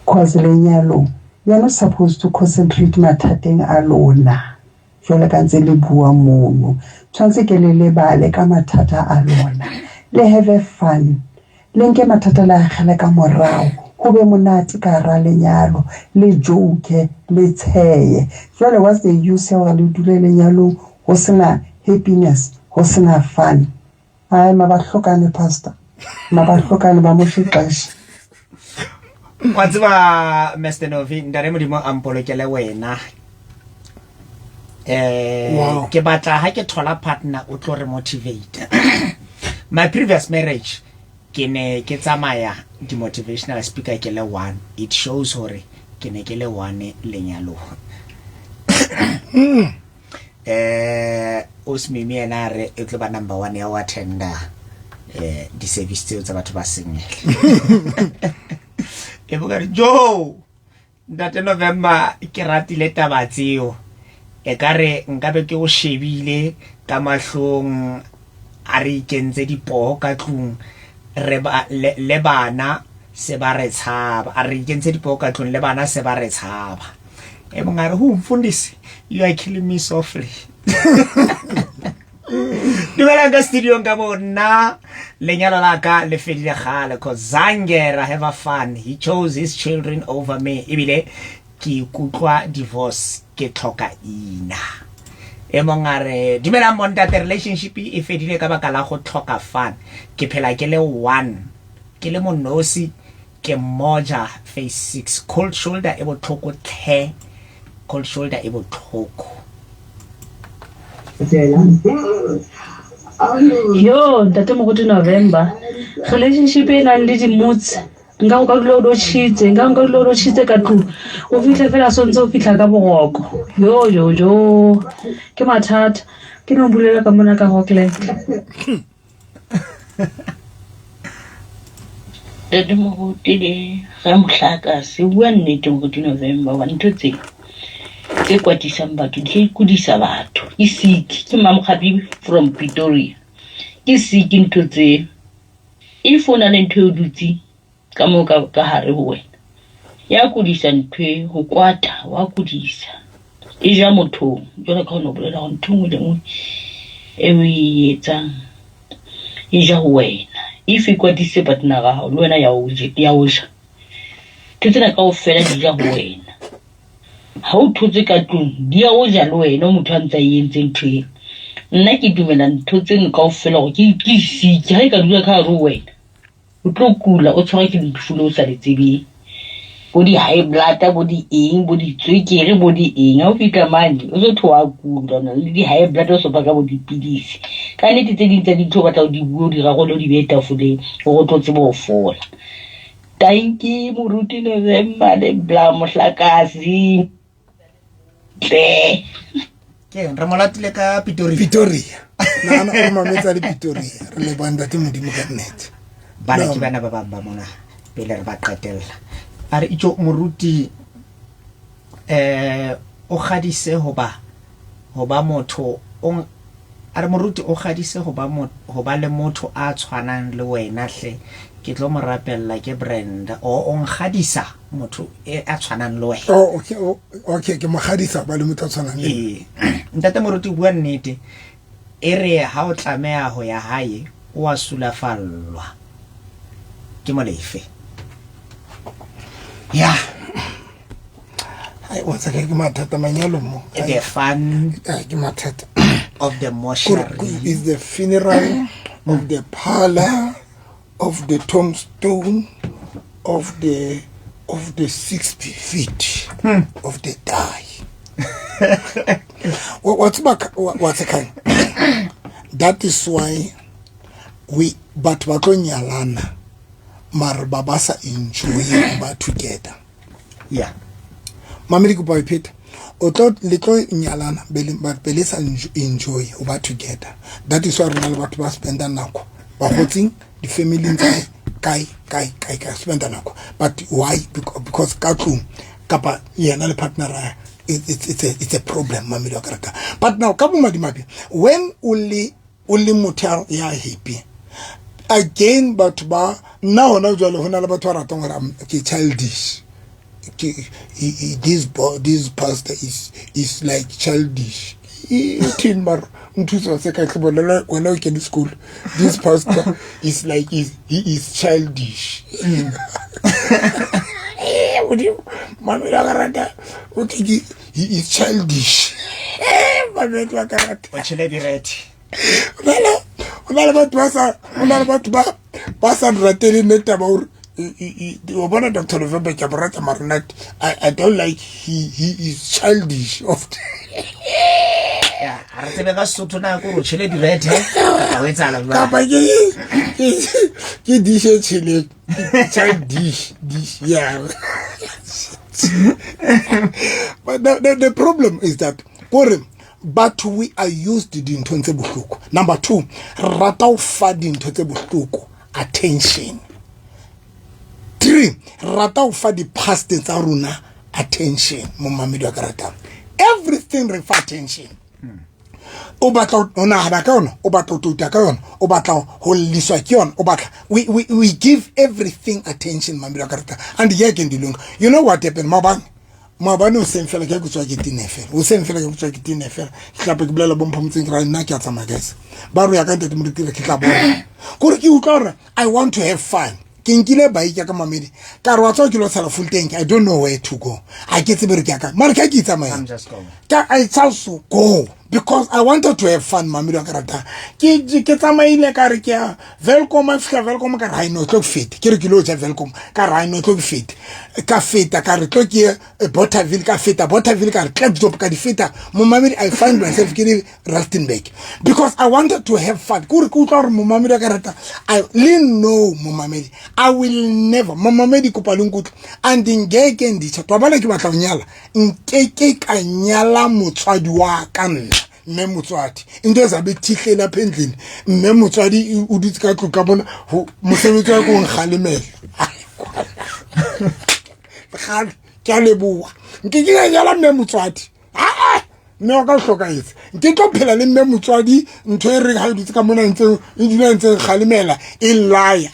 Cause lenyalong you are not supposed to concentrate mathateng a lona jwale ka ntse le bua mono, tshwanetse ke le lebale ka mathata a lona, le have a fun, le nke mathata le akgele ka morao, ho be monate ka hara lenyalo, le joke, le tsheye. Jwale what's the use ya hore le dule lenyalong ho sena happiness, ho sena fun? Hayi, mabahlukane, pastor, mabahlukane, bamosha ixesha. Wa tseba, Mr Novi, ntate Modimo a mpolokele wena. Ke batla ha ke thola partner o tlo re motivate. My previous marriage ke ne ke tsamaya di motivational speaker ke le one. It shows hore ke ne ke le one lenyalong. O Smimi ena a re e tlo ba number one ya ho attenda di-service tseo tsa batho ba single. E bokare jo ntate November, ke ratile taba tseo, e ka re nkabe ke o shebile ka mahlong a re ikentse dipoo ka tlung, re ba le bana se ba re tshaba, a re ikentse dipoo ka tlung le bana se ba re tshaba. E mong a re ho mfundisi, you are killing me softly. Dumelang ka studiong ka mo, nna lenyalo la ka le fedile kgale cause zange ra have a fun. He chose his children over me, ebile ke ikutlwa divorce ke tlhoka ina. E mong a re dumelang montate, relationship e fedile ka baka la go tlhoka fun, ke phela ke le one, ke le monosi. Ke moja phase 6. Cold shoulder e botlhoko tlhe. Cold shoulder e botlhoko. Yo, ntate Moruti November. Relationship e nang le di-moods nka go ka dula o lotšhitse nka go ka dula o lotšhitse ka tlong o fitlhe fela sontse o fitlha ka boroko yo yo yo ke mathata ke no bulela ka mona ka Rockland. Ntate Moruti le ge mohlakase bua nnete Moruti November wa ntho tse tse kwatisang batho di kudisa batho ke sick ke Mamokgabi from Pretoria ke sick ntho tse if o na le ntho e o dutse ka moo ka ka hare ho wena ya kudisa ntho e ho kwata wa kudisa e ja mothong jwalo ka ho no bolela hore ntho e nngwe le nngwe e o e etsang e ja ho wena if e kwatisitse partner ya hao le wena ya o ya o ja ntho tsena kaofela di ja ho wena ha o thotse ka tlung di ya o ja le wena o motho a ntse a e entse ntho eo nna ke dumela ntho tseno kaofela hore ke ke siki ha e ka dula ka hare ho wena O tlo kula, o tshwarwe ke lefu le o sa le tsebeng. Bo di-high blood, bo di eng, bo ditswekere, bo di eng. Ha o fihla mane, o so thwe wa kula, o na le di-high blood, o so baka bo dipidisi. Ka nnete tse ding tsa dintho o batla o di bue, o di rarole, o di behe tafoleng hore o tlo tsebe ho fola. Tanki Moruti November le Bla Mohlakase. Tle. Ke re mo latile ka Pretoria. Pretoria. Nahana o mametsa le Pretoria. Re leboha ntate Modimo ka nnete. Bana ke bana ba bang ba mona pele re ba qetella. A re itjo moruti eh o kgadise hoba hoba motho o A re, Moruti, o kgadise ho ba mo, ho ba le motho a tshwanang le wena hle. Ke tlo mo rapella, ke Brenda. O, o nkgadisa motho e, a tshwanang le wena. Oh, okay, oh, okay, ke mo kgadisa ho ba le motho a tshwanang le nna. Ee. Ntate Moruti, o bua nnete. E re ha o tlameha ho ya hae, o a sulafallwa. Ke Molefe. Ya. Ai, wa tsaka ke mathata manyalo mo. The fun Ai, ke mathata. of the mortuary. Is the funeral of the parlor of the tombstone of the of the 60 feet of the die. Wa tseba wa tseba That is why we batho ba tlo nyalana mare ba ba sa enjoy ba together. Yeah. Mamedi kopa e pheta. O tlo le tlo nyalana be but be le sa enjoy ho ba together. That is why rena le batho ba spenda nako bagotsing di-family tsa kae kae kae kae spenda nako. But why? Because ka tlung kapa yena le partner ya it's a problem mamedi wa karata. But now ka bomadimabe when o le o le motho ya happy again batho ba nna hona jwale ho na le batho ba ratang gore ke childish ke this this pastor is is like childish uthini mara nthuso se ka tlebolela wena o kene sekolo this pastor is like is he is childish modimo mamela ka rata o ke he is childish mamela ka rata o tshele direthe go na le batho ba sa go na le batho ba ba sa ratele ne taba gore o bona Dr. November ke a mo rata mara nna I don't like he is childish of ya a re tsebe ka Sesotho na ko re o tshele direthe kapa o etsahala jwang kapa ke ke dish e tshele child dish dish yeah but the problem is that kore batho we are used dinthong tse bohloko. Number 2, re rata ho fa dintho tse bohloko attention. 3, re rata ho fa di-past tsa rona attention. Momamedi wa ka ratang, everything re fa attention. O batla ho nahana ka yona, o batla ho touta ka yona, o batla ho lliswa ke yona, o batla we give everything attention mamedi wa ka ratang. And ye ke ndilunga. You know what happened maobane? Maobane hoseng fela ke ke tswa ke tene fela. Hoseng fela ke tswa ke tene fela. Ke tla ke bolela bompho motseng ke ra nna ke a tsamaya guys. Ba re ya ka ntate Moruti re ke tla bona. Kore ke utlwa hore I want to have fun. Ke nkile bike ya ka mamedi. Ka re wa tswa ke lo tshela full tank. I don't know where to go. Ha ke tsebe re ke ya kae. Mara ke a ke itsamaya. I'm just going. Ka I just go. Because I wanted to have fun, mamedi wa ka ratang. Ke tsamaile ka re ke ya Welkom, a fihla Welkom ka re hai no tlo ke fete. Ke re ke lo ja Welkom ka re hai no tlo ke fete. Ka feta ka re tlo ke ye Bothaville, ka feta Bothaville ka re Klerksdorp ka di feta. Momamedi, I find myself ke le Rustenburg because I wanted to have fun. Ke gore ke utlwa gore momamedi wa ka rata I le no momamedi I will never momamedi kopa le nkutlwe and ngeke nditsha twa bana ke batla ho nyala nkeke ka nyala motswadi wa ka nna mme motswadi into ezabe thihle lapha endlini mme motswadi o dutse ka tlong ka bona mosebetsi wa ko nkgalemela gale ke a leboga nke ke ka nyala mme motswadi aa mme wa ka o hlokahetse nke tlo phela le mme motswadi ntho e reng ga e dutse ka mona ntse e dula ntse kgalemela e lie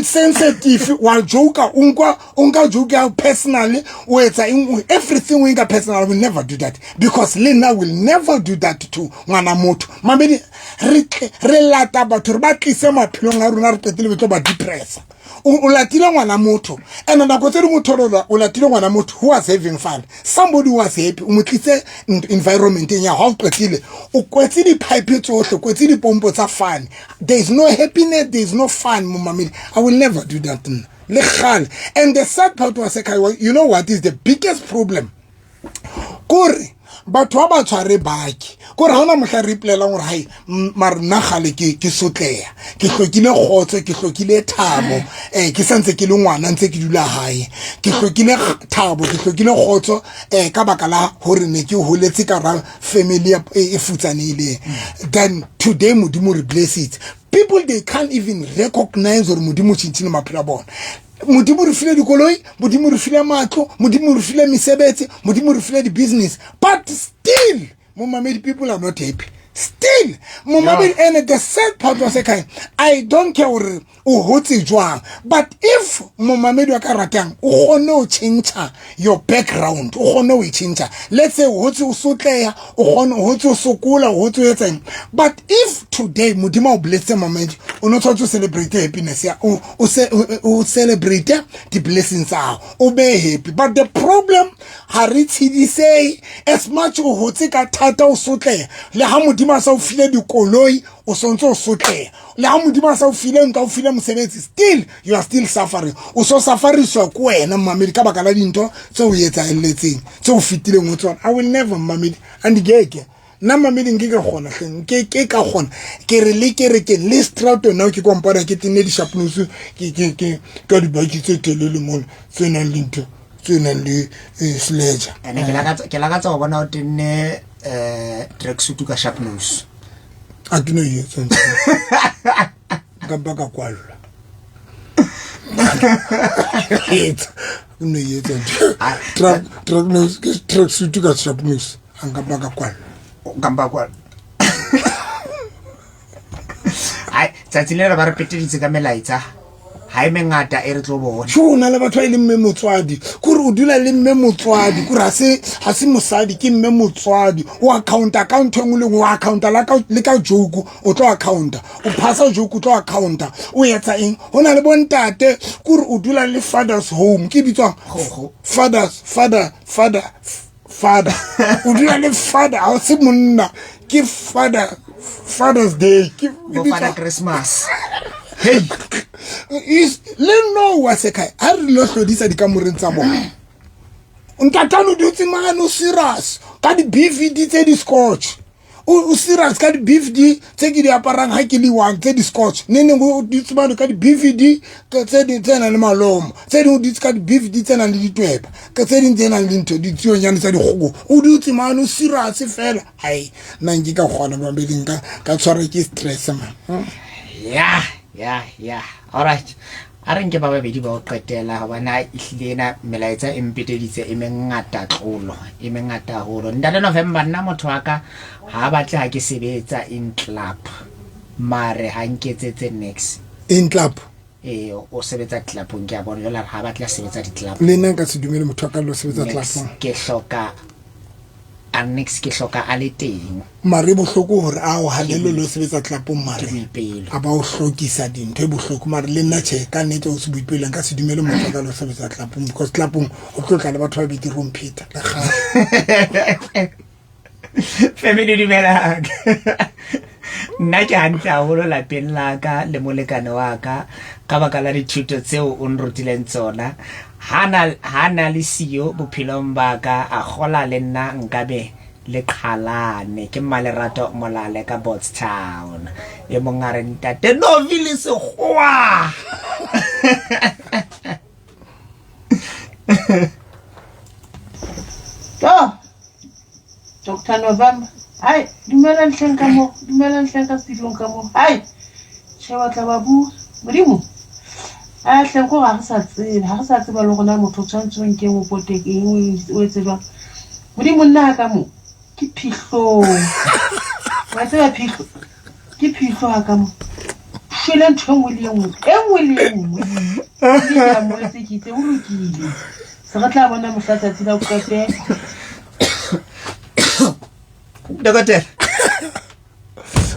sensitive wa joker o nkwa o nka joke ya personally o etsa eng everything o nka personal will never do that because le nna will never do that to ngwana motho mamedi re re lata batho re ba tlise maphelong a rona re qetile be tlo ba depressa o latile ngwana motho and nako tse dingwe thole o latile ngwana motho who was having fun somebody who was happy o mo tlise environmenteng ya ga o qetile o kwetse di-pipe tsotlhe kwetse dipompo tsa fun there is no happiness there is no fun momamedi I will never do that nna le gale and the sad part was you know what is the biggest problem kore batho ba ba tshware baki kore ga ona mohla re ipolelang gore hai mare nna gale ke sotleya ke hlokile kgotso ke hlokile thabo um ke santse ke le ngwana ntse ke dula gae ke hlokile thabo ke hlokile kgotso um ka baka la gore ne ke holetse ka ra family e futsanehileng then today modimo re blessed people they can't even recognize gore modimo o tšhintšhile maphelo a bona modimo re file dikoloi modimo re file matlo modimo re file mesebetsi modimo re file di-business but still momamedi people are not happy still momamedi yeah. And the sad part was kind I don't care gore o hotse jwang but if momamedi wa ka ratang o kgone ho tšhentšha your background o kgone ho e tšhentšha let's say o hotse o sotleya o kgone o hotse o sokola o hotse o etseng but if today modimo o blessed momamedi o no tshwanetse o celebrate happiness ya o o celebrate di-blessings tsa gago o be happy but the problem ga re tshedisei as much o hotse ka thata o sotleya le ga modimo a sa o file dikoloi o sontse o sotleya le ga modimo a sa o file ntlo o file mosebetsi still you are still suffering o so sufferiswa ke wena mmamedi ka baka la dintho tse o etsaeletseng tse o fetileng o tsona I will never mmamedi and keke nna mmamedi nke ke kgona hleng nke ke ka kgona ke re le ke re ke le strato nna ke kompana ke tenne di-sharpnose ke ka dibaki tse telele mona tse nang le ntho tse nang le sledger ene ke lakatsa go bona o tenne um tracksuit ka sharpnose a ke no e etsa nka ba ka kwallwa etsa o no e etsa track nose ke tracksuit ka sharpnose a nka ba ka kwallwa ka mpa kwallwa ai tsatsi le re ba re peteditse ka melaetsa ha e mengata e re tlo bona sho o na le batho ba e leng mme motswadi kore o dula le mme motswadi kore ha se mosadi ke mme motswadi o accounta ka ntho e nngwe le nngwe o accounta le ka joke o tlo accounta o phasa joke o tlo accounta o etsa eng go na le bontate kore o dula le fathers home ke bitswang fathers father father father o dula le father ga o se monna ke father father's day ke bo father Christmas hey le no wa sekhaya a re lo hlodisa dikamoreng tsa bona ntatane o dutse mane o serious ka di-bvd tse di-scotch o serious ka di-bvd tse ke di aparang ga ke le one tse di-scotch ne neng o dutse mane ka di-bvd tse ding tse nang le malomo tse dingwe o dutse ka di-bvd tse nang le ditweba ka tse ding tse nang le ntho ditsionyane tsa dikgogo o dutse mane o serious fela ai nna nke ka kgona babeding ka tshwarwa ke stress man ya ya ya alright a re nke ba babedi ba o qetela gobane a ehlile ena melaetsa e mpeteditse e mengata tlolo e mengata haholo ntate November nna motho wa ka ga a batle ga ke sebetsa in club mare ga nketsetse nix in club ee o sebetsa clubong ke a bona jale ga batle a sebetsa di-club le nna nka se dumele motho wa ka lo sebetsa clubong ke hloka a nix ke hloka a le teng mare e bohloko gore a o halelo lo sebetsa tlapong mare boipelo a ba o hlokisa dintho e bohloko mare le nna tjhe ka nnete o se boipelo nka se dumele motho a ka lo sebetsa tlapong because tlapong o tlo tla le batho ba betirong pheta le kgale. Family dumelang. Nna ke hantle haholo lapeng la ka le molekane wa ka ka baka la dithuto tseo o nrutileng tsona. Hana hana le siyo bophelong ba ka a gola le nna nkabe le qhalane. Ke Mmalerato Molale ka Botstown. E mong a re ntate Novi le sekgowa. Oh, Dr. November. Hai, dumelang hleng ka mo, dumelang hleng ka studiong ka mo. Hai, tjhe wa tla ba bua. Modimo. A hleng ko ga re sa tseba, ga re sa tseba le gona motho o tshwanetse o nkeng o pote eng o etse jwang. Modimo nna ka mo ke phihlong. Wa tseba phihlo? Ke phihlo ga ka mo. Shwele ntho e nngwe le e nngwe, e nngwe le e nngwe. Ke amohetse ke itse ho lokile. Se re tla bona mohla tsatsi la ho qetela. Dokotela.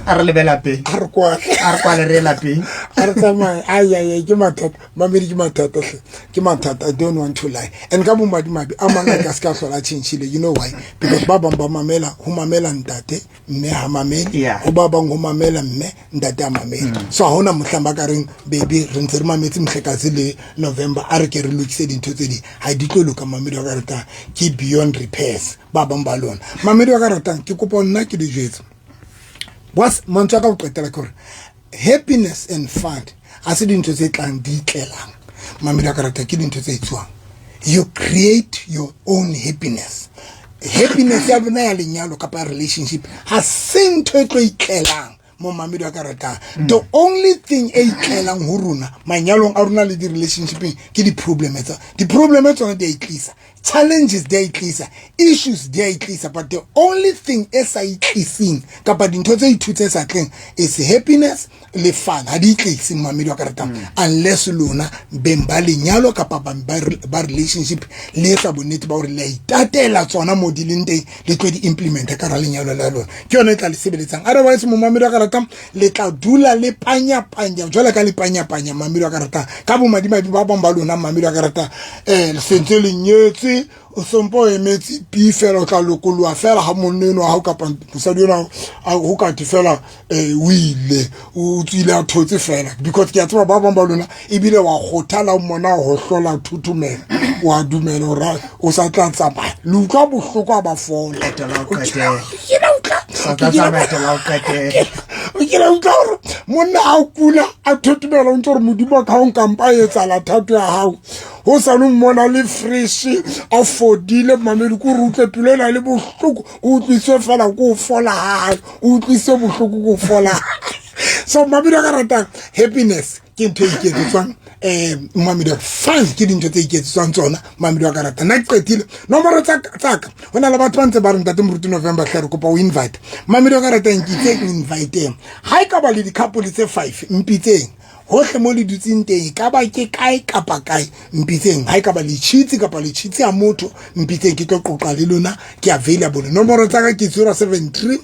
A re lebe lapeng. A re kwale. A re kwale re ye lapeng. A re tsamaye. Ai ai ai ke mathata. Mamedi ke mathata hle. Ke mathata. I don't want to lie. And ka bomadimabe a mang a ka se ka hlola a tjhentjhile. You know why? Because ba bang ba mamela ho mamela ntate mme ha mamele. Yeah. Ho ba bang ho mamela mme ntate a mamele. So ha hona mohlang ba ka reng baby re ntse re mametse Mhlekazi le November a re ke re lokise dintho tse ding. Ha di tlo loka mamedi wa ka ratang. Ke beyond repairs ba bang ba lona. Mamedi wa ka ratang ke kopa nna ke le jwetse. Was mantswe a ka ho qetela ke hore happiness and fun a se dintho tse tlang di itlelang. Mamedi wa ka ratang ke dintho tse etsuwang. You create your own happiness. Happiness ya lona ya lenyalo kapa ya relationship ha se ntho e tlo itlelang mo mamedi wa ka ratang. The only thing e itlelang ho rona manyalong a rona le di-relationshipeng ke di-problem tsa di-problem tsona di a itlisa, challenges di a itlisa, issues di a itlisa, but the only thing e sa itliseng kapa dintho tse ithu tse sa tleng is happiness le fun. Ha di itlise mamedi wa ka ratang unless lona beng ba lenyalo kapa beng ba relationship le etsa bonnete ba hore le a itatela tsona mo di leng teng le tlo di implementa ka hara lenyalo la lona. Ke yona e tla le sebeletsang. Otherwise mo mamedi wa ka ratang le tla dula le panyapanya jwale ka le panyapanya mamedi wa ka ratang. Ka bomadimabe ba bang ba lona mamedi wa ka ratang le sentse le nyetse o sompo o emetse pi fela o tla lokoloha fela ha monna enwa wa hao kapa mosadi enwa ho ka thwe fela o ile o tswile a thotse fela because ke a tseba ba bang ba lona ebile wa kgothala o mmona ho hlola thothomela wa dumela hore o sa tla tsamaya le utlwa bohloko a ba fola. Leeto la ho qetela. Sa tla tsamaya leeto la ho qetela. O kile utlwa hore monna a kula a thothomela o ntse hore modimo wa ka o nkampa etsahala thato ya hao ho sa no mmona le fresh a fodile mamedi ko re utlwe pelo ena le bohloko o utlwiswe fela ko o fola ha hae o utlwiswe bohloko ko o fola. So mamedi a ka ratang happiness ke ntho e iketsetswang mamedi wa fun ke dintho tse iketsetswang tsona mamedi wa ka ratang. Nna ke qetile nomoro tsa ka ho na le batho ba ntse ba re ntate Moruti November hle re kopa o invite mamedi wa ka ratang ke itse ke inviteng ha e ka ba le di-couple tse 5 mpitseng hohle mo le dutseng teng e ka ba ke kae kapa kae mpitseng ha e ka ba le tjhitsi kapa le tjhitsi ya motho mpitseng ke tlo qoqa le lona ke available. Nomoro tsa ka ke 073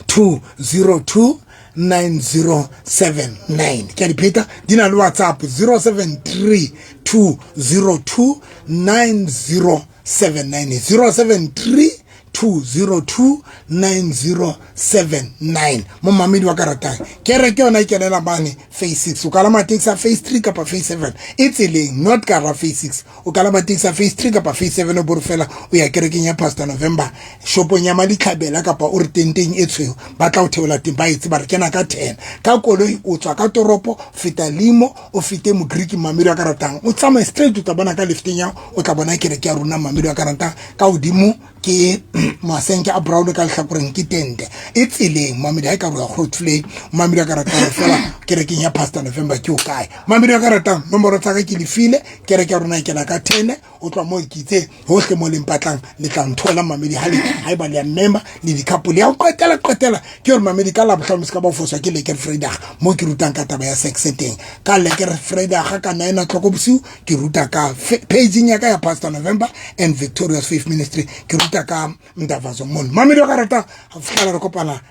202 9079 ke a di pheta di na le WhatsApp 073 202 9079 073 202 9079 mo mamedi wa ka ratang kereke yona e kenela mane phase 6 o kalama taxi ya phase 3 kapa phase 7 e tseleng not ka ra phase 6 o kalama taxi ya phase 3 kapa phase 7 o bore fela o ya kerekeng ya Pastor November shopong ya Maditlhabela kapa o re tenteng e tshweu ba tla o theola teng ba etse ba re kena ka 10 ka koloi o tswa ka toropo feta limo o fete Mogriki mamedi wa ka ratang o tsamaye straight o tla bona ka lefteng ya o tla bona kereke ya rona mamedi wa ka ratang ka hodimo ke masenke a brown ka lehlakoreng ke tente e tseleng mamedi ha e ka roya Grootvlei mamedi a ka ratang fela kerekeng ya Pastor November ke o kae mamedi a ka ratang nomoro tsa ka ke le file kereke ya rona e kena ka 10 o tloha moo ke itse hohle mo leng patlang le tla nthola mamedi ha le haeba le ya mmema le di-couple ya ho qetela qetela ke hore mamedi ka Labohlano se ka ba foswa ke Lekker Vrydag mo ke rutang ka taba ya sex teng ka Lekker Vrydag ka 9 o'clock bosiu ke ruta ka pageng ya ka ya Pastor November and Victorious Faith Ministry ke ruta ka Mdavazo mono mamedi wa ka rata ho fihlela re kopana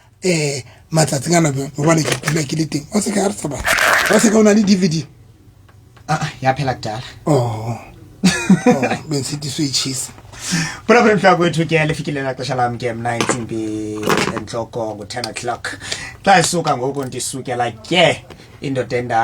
matsatsing ana hobane ke dula ke le teng wa se ka re tsamaya wa se ka o na le DVD Ah, ya phela kudala. Oh. Oh, bensitiso e tjhisa. Phulaphula mhla kwethu ke, lifikile laxesha lam ke mna, intsimbi entloko ngu-10 o'clock. Xa isuka ngoku ndisukela ke indoda endala.